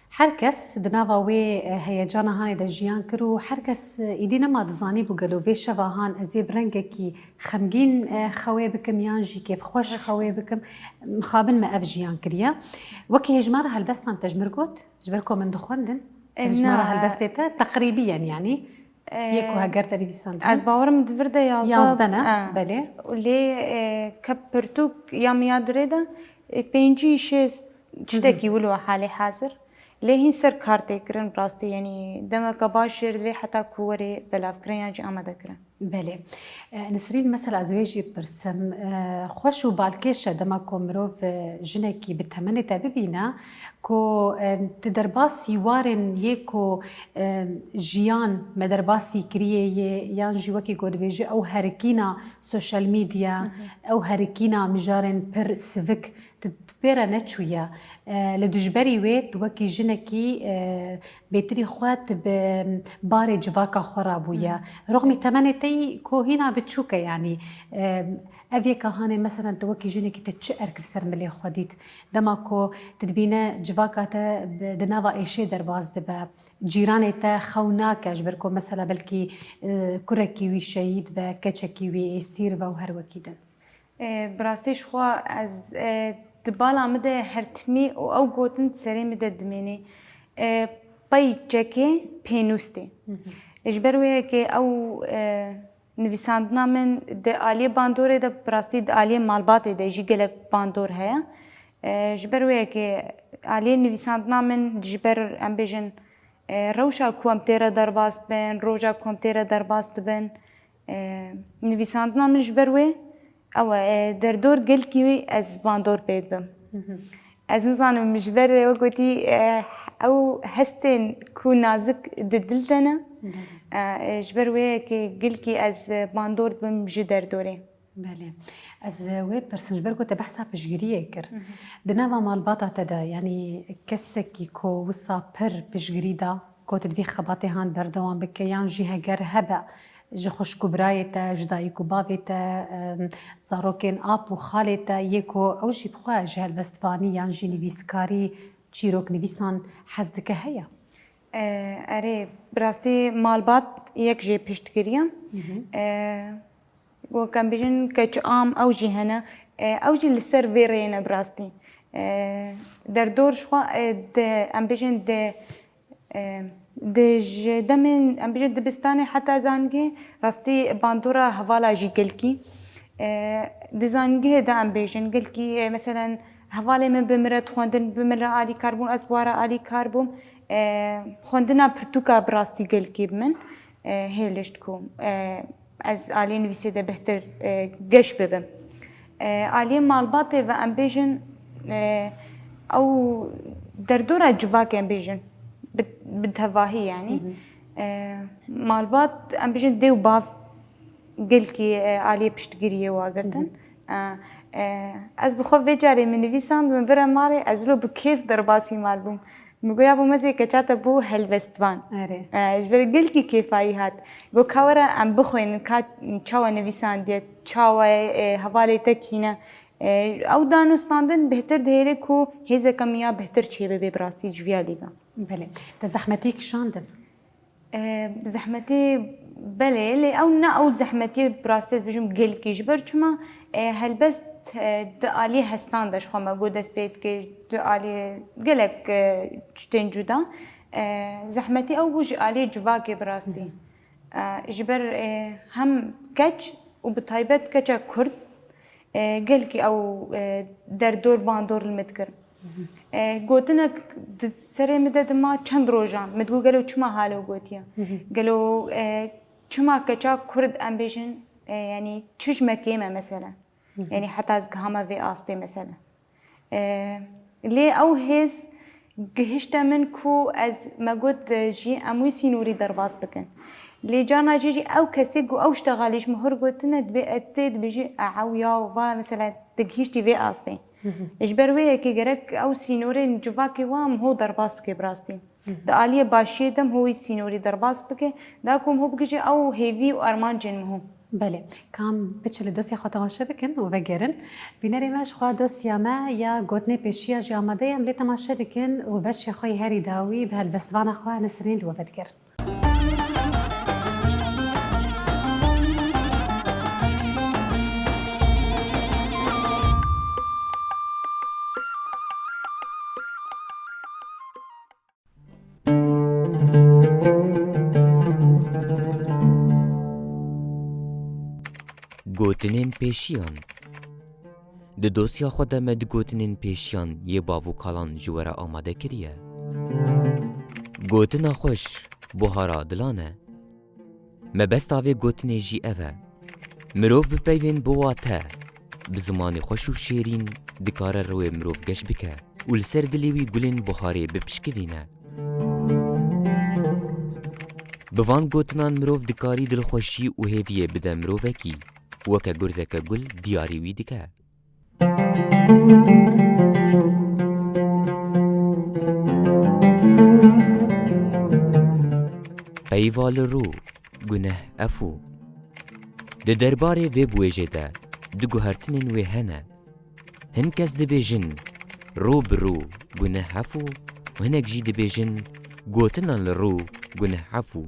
her kes di nava wê, e, heyecana hanê de jiyan kir û her kes, e, îdî nema dizanîbû gelo vê şeva han ez ê bi rengekî xemgîn, e, xewê bikim yan jî kêfxweş xewê bikim. Mixabin me ev jiyan kiriye. Wekî hejmara helbestan te ji mir got, ji ber ku min dixwendin. E, hejmara helbestê te teqrîbî yen, yanî. E, yê ku heger te nivîsandin. Ez bawerim di vir de yazdeh, yazdeh ne, e, belê. Lê, e, kep pirtûk ya miya dirê de, e, pêncî şêst tiştekî wilo halê hazir. Lê hîn ser kar tê kirin, rastî, yanî demeke baş jê re divê heta ku were belavkirin yan jî amadekirin. Belê. E, Nisrîn, mesela ez wê jî pirsim. E, xweş û balkêş e dema ku mirov, e, jinekî bi temenê te bibîne ku, e, di derbasî warên yê ku, e, jiyan me derbasî kiriye yê yan jî wekî ku dibêje ew herikîna sosyal medya, ew herikîna mijarên pir sivik, Di, di pê re neçûye. E, li dijberî wê tu wekî jinekî, e, bêtirî xwe tu bi barê civaka xwe rabûye. Roxmî temenê te yî ku hîna biçûk e, yanî, e, ev yeka hanê meselen tu wekî jinekî te çi erk li ser milê xwe dît? Dema ku tu dibîne civaka te bi, di nava êşê derbas dibe, cîranê te xew nake, ji ber ku mesela belkî, e, kurekî wî şehîd be, keçekî wî êsîr be û her wekî din. E, bi rastî ji xwe ez, e, di bala min de her timî û ew gotin di serê min de dimêne. E, pey çekê pênûs tê. Ji ber wê yekê ew, e, nivîsandina min di aliyê bandorê de, bi rastî di aliyê malbatê de jî gelek bandor heye. E, ji ber wê yekê aliyê nivîsandina min ji ber, em bêjin, e, rewşa ku em tê re derbas dibin, roja ku em tê re derbas dibin, e, nivîsandina min ji ber wê ew e, e, derdor gelkî wî ez bandor pê dibim. Ez nizanim ji ber wek gotî, e, ew hestên ku nazik di dil de ne, e, e, ji ber wê yekê gelkî ez bandor dibim ji derdorê. Belê. Ez wê pirsim, ji ber ku te behsa piştgiriyê kir. Di nava malbata te de, yanî kesekî ku wisa pir piştgirî da, ku tu divî xebatê han berdewam bike, yan jî heger hebe ji xwişk û birayê te, ji dayik û bavê te, em, zarokên ap û xalê te, yê ku ew jî bi xwe ji helbestvanî yan jî nivîskarî, çîroknivîsan hez dike heye? E, erê, bi rastî malbat yek jê piştgiriya. E, wek em bêjin keç am ew jî hene. E, ew jî li ser vê rêyê ne bi rastî. E, derdor ji xwe, e, di, em bêjin di, e, di ji demên, em bêjin dibistanê heta zangê, rastî bandora hevala jî gelkî. E, di zangihê de em bêjin gelkî, e, meselen hevalê min bi min re dixwendin, bi min re alîkar bûn, ez bi wan re alîkar bûm. E, xwendina pirtûka bi rastî gelkî bi min, e, hêliş diku. E, ez aliyê nivîsê de bihtir, e, geş bibim. E, aliyê malbatê ve em bêjin, e, ew derdora civakê em bêjin, bi, bi tevahî yanî. E, malbat em bêjin dê û bav gelkî, e, aliyê piştgiriyê wa girtin. E, e, ez bi xwe vê carê min nivîsand, min bire malê, ez lo bi kêf derbasî mal bûm. Min got, "Ya bo me zê keça te bû helbestvan." Erê. E, ji ber gelkî kêfayî hat. Got, "Ka were em bixwînin, ka çawa nivîsandiye, çawa, e, hevalê te kî ne." E, ew danûstandin bihtir dihêle ku hêzeke min ya bihtir çêbibe bi rastî ji viya lîvan. Belê. Te zehmetî kişandin? E, zehmetî belê, lê ew ne ew zehmetiyê bi rastî ez bêjim gelkî. Ji ber çima, e, helbest, e, di aliyê hestan de ji xwe me got dest pê dike, di aliyê gelek, e, tiştên cuda. E, zehmetî ew bû ji aliyê civakê bi rastî. E, ji ber, e, hem keç û bi taybet keça Kurd, e, gelkî ew, e, derdor bandor li min dikir. E, gotinek di serê min de dima çend rojan. Min digot, "Gelo çima halo gotiye? Gelo, e, çima keça Kurd em bêjin, e, yanî çi ji me kêm e mesele?" Yanî heta ez gihama vê astê mesele. E, lê ew hêz gihişte min ku ez, me got, e, jî em wî sînorî derbas bikin. Lê carna jî, jî ew kesê ku ew ştexalî ji min hûr gotine, dibê ez tê dibêjî, "Ew ya, va, mesela, te gihiştî vê astê." Ji ber wê yekê gerek ew sînorên civakê wa em ho derbas bike bi rastî. Di aliyê başiyê de em ho wî sînorî derbas bike, da ku em ho bigihîje ew hêvî û armancên min ho. Belê. Kam biçin li dosya xwe temaşe bikin û vegerin. Bînerê me, ji xwe dosya me ya gotinê pêşiya jî amade ye, em lê temaşe dikin û beşê xwe yê herî dawî bi helbestvana xwe Nesrîn li we vedigerin. Gotinên pêşiyan. Di dosya xwe de me di gotinên pêşiyan yê bav û kalan ji we re amade kiriye. Gotina xweş, buhara dilan e. Mebesta vê gotinê jî ev e. Mirov bipeyvên bi wate, bi zimanê xweş û şêrîn dikare rewê mirov geş bike û li ser dilê wî gulên buharê bipişkivîne. Bi van gotinan mirov dikarî dilxweşî û hêviyê bide mirovekî, weke gurzeke gul diyarî wî dike. Peyva li rû, guneh efû. Di derbarê vê biwêjê de du guhertinên wê hene. Hin kes dibêjin, rû bi rû, guneh efû, û hinek jî dibêjin, gotinan li rû, guneh efû.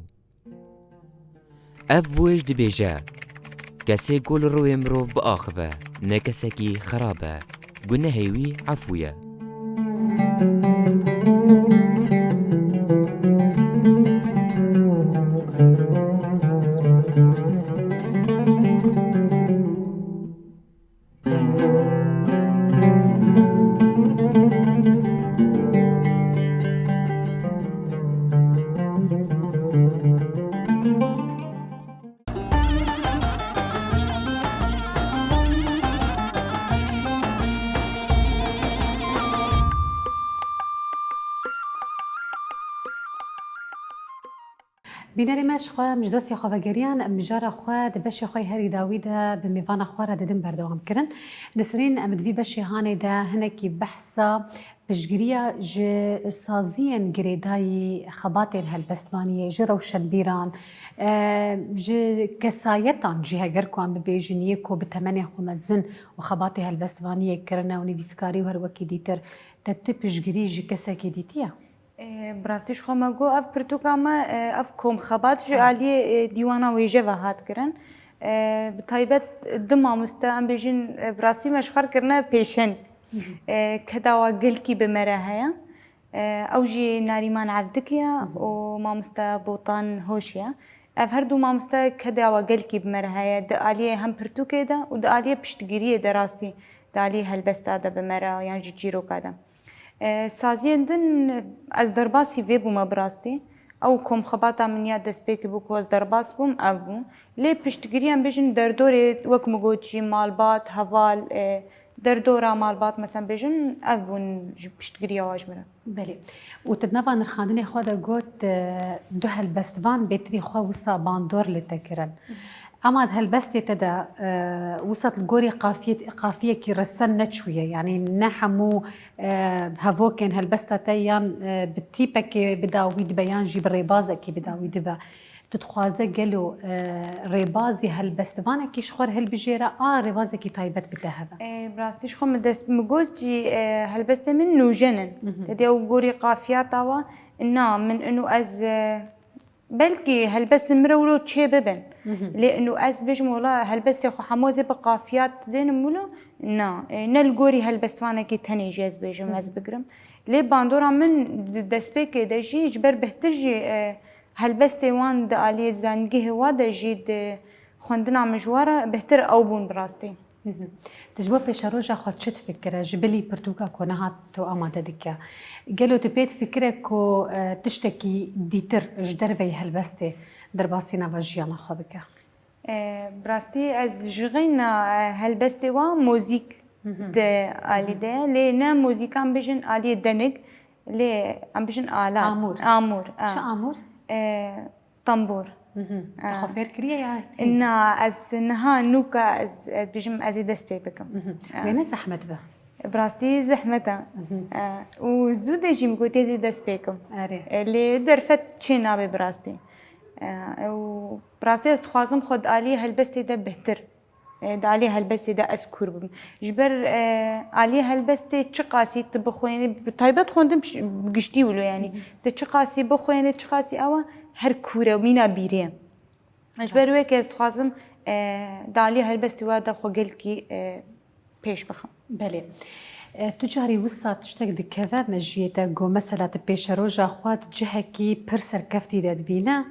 Ev biwêj dibêje, kesê ku li rûyê mirov biaxive, ne kesekî xerab e, Gunehê wî efû ye. Bînerê me, ji xwe em ji dostê xwe vegeriyan, em mijara xwe di beşê xwe herî dawî de bi mêvana xwe re didin berdewam kirin. Nisrîn, em di vî beşê hanê de hinekî behsa piştgiriya ji saziyên girêdayî xebatên helbestvaniyê, ji rewşenbîran, e, ji kesayetan jî heger ku em bibêjin yê ku bi temenê xwe mezin û xebatê helbestvaniyê kirine û nivîskarî û her wekî dîtir, te tu piştgirî ji kesekî dîtiye? E, bi rastî ji xwe me got, ev pirtûka me, e, ev komxebat ji aliyê, e, dîwana wêje ve hat kirin. E, bi taybet du mamoste, em bêjin, e, bi rastî me ji xwe kirine pêşeng. E, keda wa gelkî bi me re heye. E, ew jî Narîman Evdik ye û mamoste Botan Hoş ye. Ev her du mamoste keda wa gelkî bi me re heye. Di aliyê hem pirtûkê de û di aliyê piştgiriyê de rastî, di aliyê helbesta de bi me re yan jî çîroka de. E, saziyên din ez derbasî vê bûme bi rastî. Ew komxebata min ya destpêkê bû ku ez derbas bûm, ev bû. Lê piştgiriyan bêjin derdorê, wek min got jî malbat, heval, e, derdora malbat, mesela bêjin, ev bûn ji piştgiriya wa ji min re. Belê. Û tu di nava nirxandinê xwe de got, e, du helbestvan bêtirî xwe wisa bandor li te kirin. Ema di helbestê te de, e, wisa li gorî qafiyê-, qafiyekî resen neçûye, yanî ne hemû, e, hevokên helbesta te yan, e, bi tîpekê bi dawî dibe yan jî bi rêbazekî bi dawî dibe. Tu dixwaze gelo, e, rêbazî helbestvanekî ji xwe re hilbijêre, a rêbazekî taybet bi te hebe? E, bi rastî ji xwe min dest, min got jî, e, helbestê min nûjen in. Mhm. Te dê ew gorî qafiyata wa, na, min ino ez, e, Belkî helbestên min re wilo çê bibin. Mhm. Lê ino ez bêjim, wela helbestê xwe hemû ez ê bi qafiyat dênim wilo? Na. E, ne li gorî helbestvanekî tenê jî ez bêjim, ez Mhm. bigirim. Lê bandora min di destpêkê de jî ji ber bihtir jî, e, helbestê wan di aliyê zangihê wa de jî di xwendina min ji wa re bihtir ew bûn bi rastî. Mhm. Tu ji bo pêşeroja xwe çi difikire, ji bilî pirtûka ku niha tu amade dike? Gelo tu pê difikire ku, e, tiştekî dîtir ji derveyî helbestê derbasî nava jiyana xwe bike? E, bi rastî ez ji xeyna, e, helbestê wa mozîk Mhm. di alî Mhm. de ye. Lê ne mozîkan bijin aliyê denik, lê em bijin alat. Amûr. Amûr, a. Çi amûr? E, Tambûr. Mhm. Ah. Te xwe fêr kiriye ya? Na, ez niha nûka ez, ez bijim ez ê dest pê bikim. Mhm. Ah. Wê ne zehmet be? Bi rastî zehmet e. Mhm. Ah, û zû de jî min got ez ê dest pê kim. Erê. E, lê derfet çê nabe bi rastî. Ah, û bi rastî ez dixwazim xwe di aliyê helbestê de bihtir. E, di aliyê helbestê de ez kûr bim. Ji ber, e, aliyê helbestê çiqasî tu bixwênî, bi taybet xwendin bi giştî wilo, yanî. Hı hı. Tu çiqasî bixwênî, çiqasî ew e, her kûr e, mîna bîrê ye. Ji ber Rast. wê ke ez dixwazim, e, di aliyê helbestê we de xwe gelkî, e, pêş bixim. Belê. E, tu carî wisa tiştek dikeve mejiyê te, ku mesela tu pêşeroja xwe di cihekî pir serkeftî de dibîne,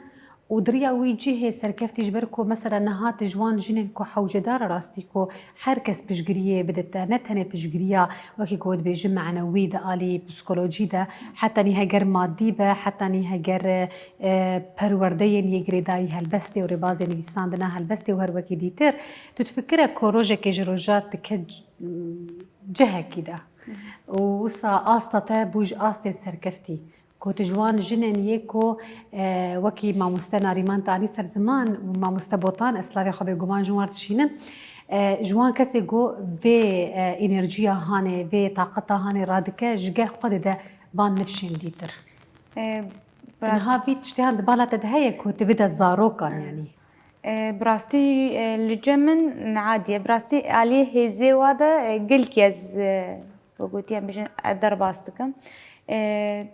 û di riya wî cihê serkeftî, ji ber ku mesela niha tu ji wan jinên ku hewcedar e rastî ku her kes piştgiriyê bide te, ne tenê piştgiriya wekî ku dibêjin manewî di alî psîkolojî de, hetanî heger madî be, hetanî heger, e, perwerdeyên yê girêdayî helbestê û rêbazên nivîsandina helbestê û her wekî dîtir, tu difikire ku rojekê ji roja dike c-, cihekî de û wisa asta te bû ji astên serkeftî. Ku tu ji wan jinên yê ku, e, wekî mamoste Narîman te anî ser ziman û mamoste Botan, ez slavê xwe bêguman ji wan re dişînim, e, ji wan kesê ku vê, e, enerjiya hanê, vê taqeta hanê radike, ji gel xwe dide van nifşên dîtir. E, bi rast- Niha vî tiştihan di bala te de heye ku tu bide zarokan, E. yanî? E, bi rastî, e, li cem min niha diye. Bi rastî aliyê hêzê wa de, e, gelkî ez, e, wek gotiye em bêjin, e, derbas dikim. E,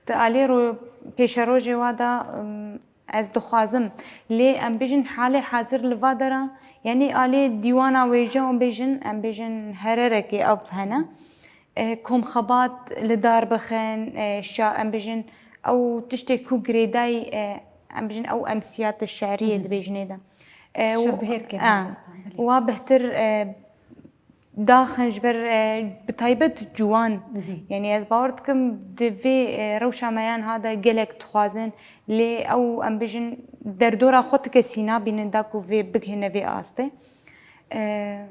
Di aliyê ro-, pêşerojê wa de, em, Ez dixwazim, lê em bêjin halê hazir li va dera, yanî alê dîwana wêje em bêjin, em bêjin hererekê ev hene. E, komxebat li dar bixin, e, şa-, em bêjin ew tiştê ku girêdayî, e, em bêjin ew emsiyat şe'riyê dibêjinê de. E, Şevbihêrkê e, dibistan, belê. Wa bihtir, e, daxin ji ber, e, bi taybet ciwan. Yanî ez bawer dikim di vê, e, rewşa me yan ha de gelek dixwazin, lê ew em bêjin derdora xwe ti kesî nabînin da ku vê bigihîne vê astê. E,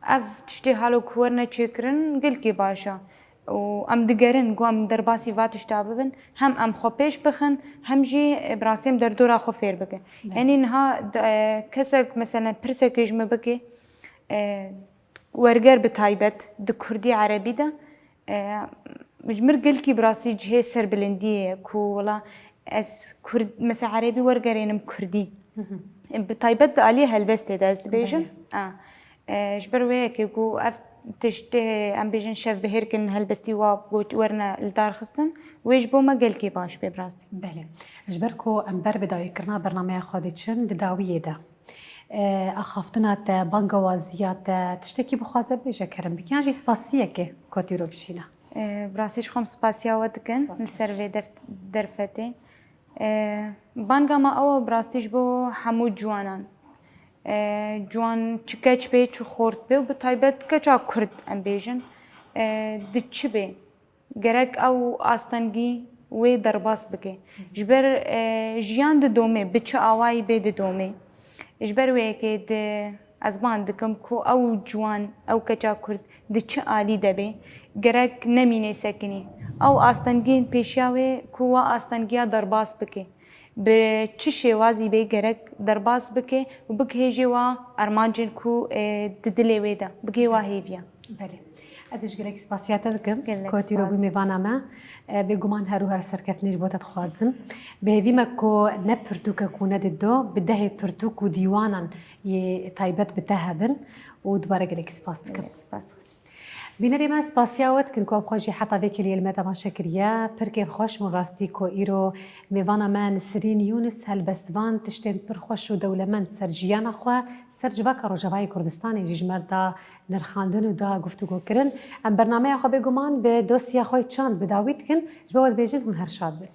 ev tiştê halo ku werine çêkirin gelkî baş e. Û em digerin ku em derbasî va tişta bibin, hem em xwe pêş bixin, hem jî, e, bi rastî em derdora xwe fêr bikin. Belê. Yanî niha, e, kesek, meselen, pirsekê ji me bike, e, werger bi taybet di kurdî erebî de, e, ji mir gelkî bi rastî cihê serbilindiyê ye ku wela ez kurd, mesela erebî wergerênim kurdî. Bi taybet di aliyê helbestê de ez dibêjim. Belê. A, e, ji ber wê yekê ku ev tiştê em bêjin şevbihêrkin helbestî wa got werine li dar xistin, wê ji bo me gelkî baş bê bi rastî. Belê. Ji ber ku em ber bi dawîkirina bernameya xwe diçin di dawiyê de. E, axaftina te, bangewaziya te, tiştekî bixwaze bêje kerem bike, yan jî spasiyeke ku tîro bişîne. E, bi rastî ji xwe em spasiya we dikin li ser vê def-, derfetê. E, banga me ew e bi rastî ji bo hemû ciwanan. E, ciwan çi keç bê, çi xort bê û bi taybet keça Kurd em bêjin, e, di çi bê. Gerek ew astengî wê derbas bike. Ji ber, e, jiyan didomê, bi çi awayî bê didomê. Ji ber wê yekê di, ez ban dikim ku ew ciwan, ew keça Kurd di çi alî de bê, gerek nemînê sekinî. Ew astengiyên pêşiya wê ku wa astengiya derbas bike. Bi çi şêwazî bê gerek derbas bike û bigihêjê wa armancên ku, e, di dilê wê de, bigihê wa hêviya. Belê. Ez ê ji gelekî spasiya te bikim. Gelek ku tîro bû spas. Mêvana me. E, bêguman her û her serkeftinê ji bo te dixwazim. Bi hêvî me ku ne pirtûkek û ne dido, bi dehê pirtûk û dîwanan yê taybet bi te hebin û dubare gelekî spas dikim. Gelek spas. Bînerê me, spasiya we dikin ku em xwe jî heta vê kêliyê li me temaşe kiriye. Pirkên xweş bûn rastî ku îro mêvana me Nisrîn Yûnis helbestvan tiştên pir xweş û dewlemend ser jiyana xwe, ser civaka Rojavayê Kurdistanê jî ji me re da nirxandin û da guftûgokirin. Em bernameya xwe bêguman bi dosya xwe çand bi dawî dikin. Ji bo we dibêjin hûn her şad bin.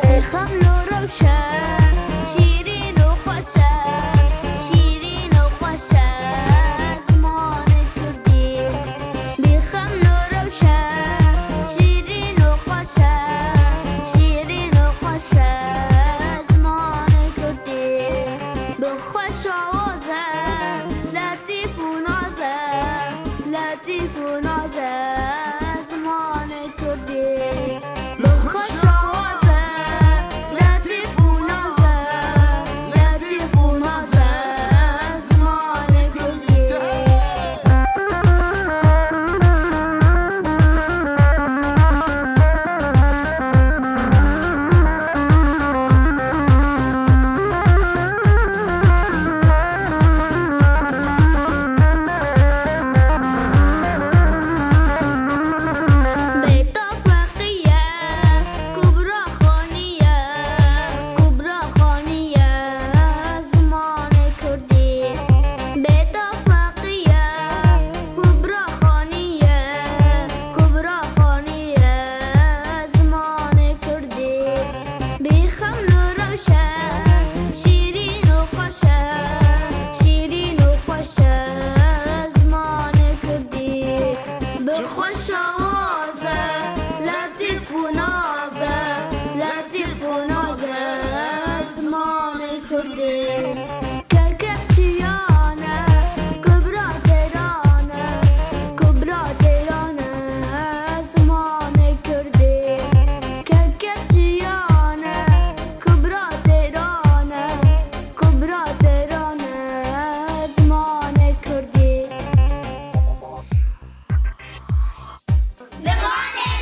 Bêxemlo rewşe, şîrîn û xweş e, şîrîn û xweş e zimanê kurdî. Bêxemlo rewşe, şîrîn û xweş e, şîrîn û xweş e zimanê kurdî. Bi xweş awaz e, letîf û naz e, letîf û naz e zimanê kurdî. Bi xweş awaz e, letîf û naz e, letîf û naz e zimanê kurdî. Bêtafeqî ye, Kubra Xanî ye, Kubra Xanî ye zimanê kurdî. Bêtafeqî ye, Kubra Xanî ye, Kubra Xanî ye zimanê kurdî. Bêxemlo rewşe, şîrîn û xweş e, şîrîn û xweş e zimanê kurdî. Bi xweş awaz e, letîf û naz e, letîf û naz e zimanê kurdî. Kekepçiyan e, Kubra Teyran e, Kubra Zimanê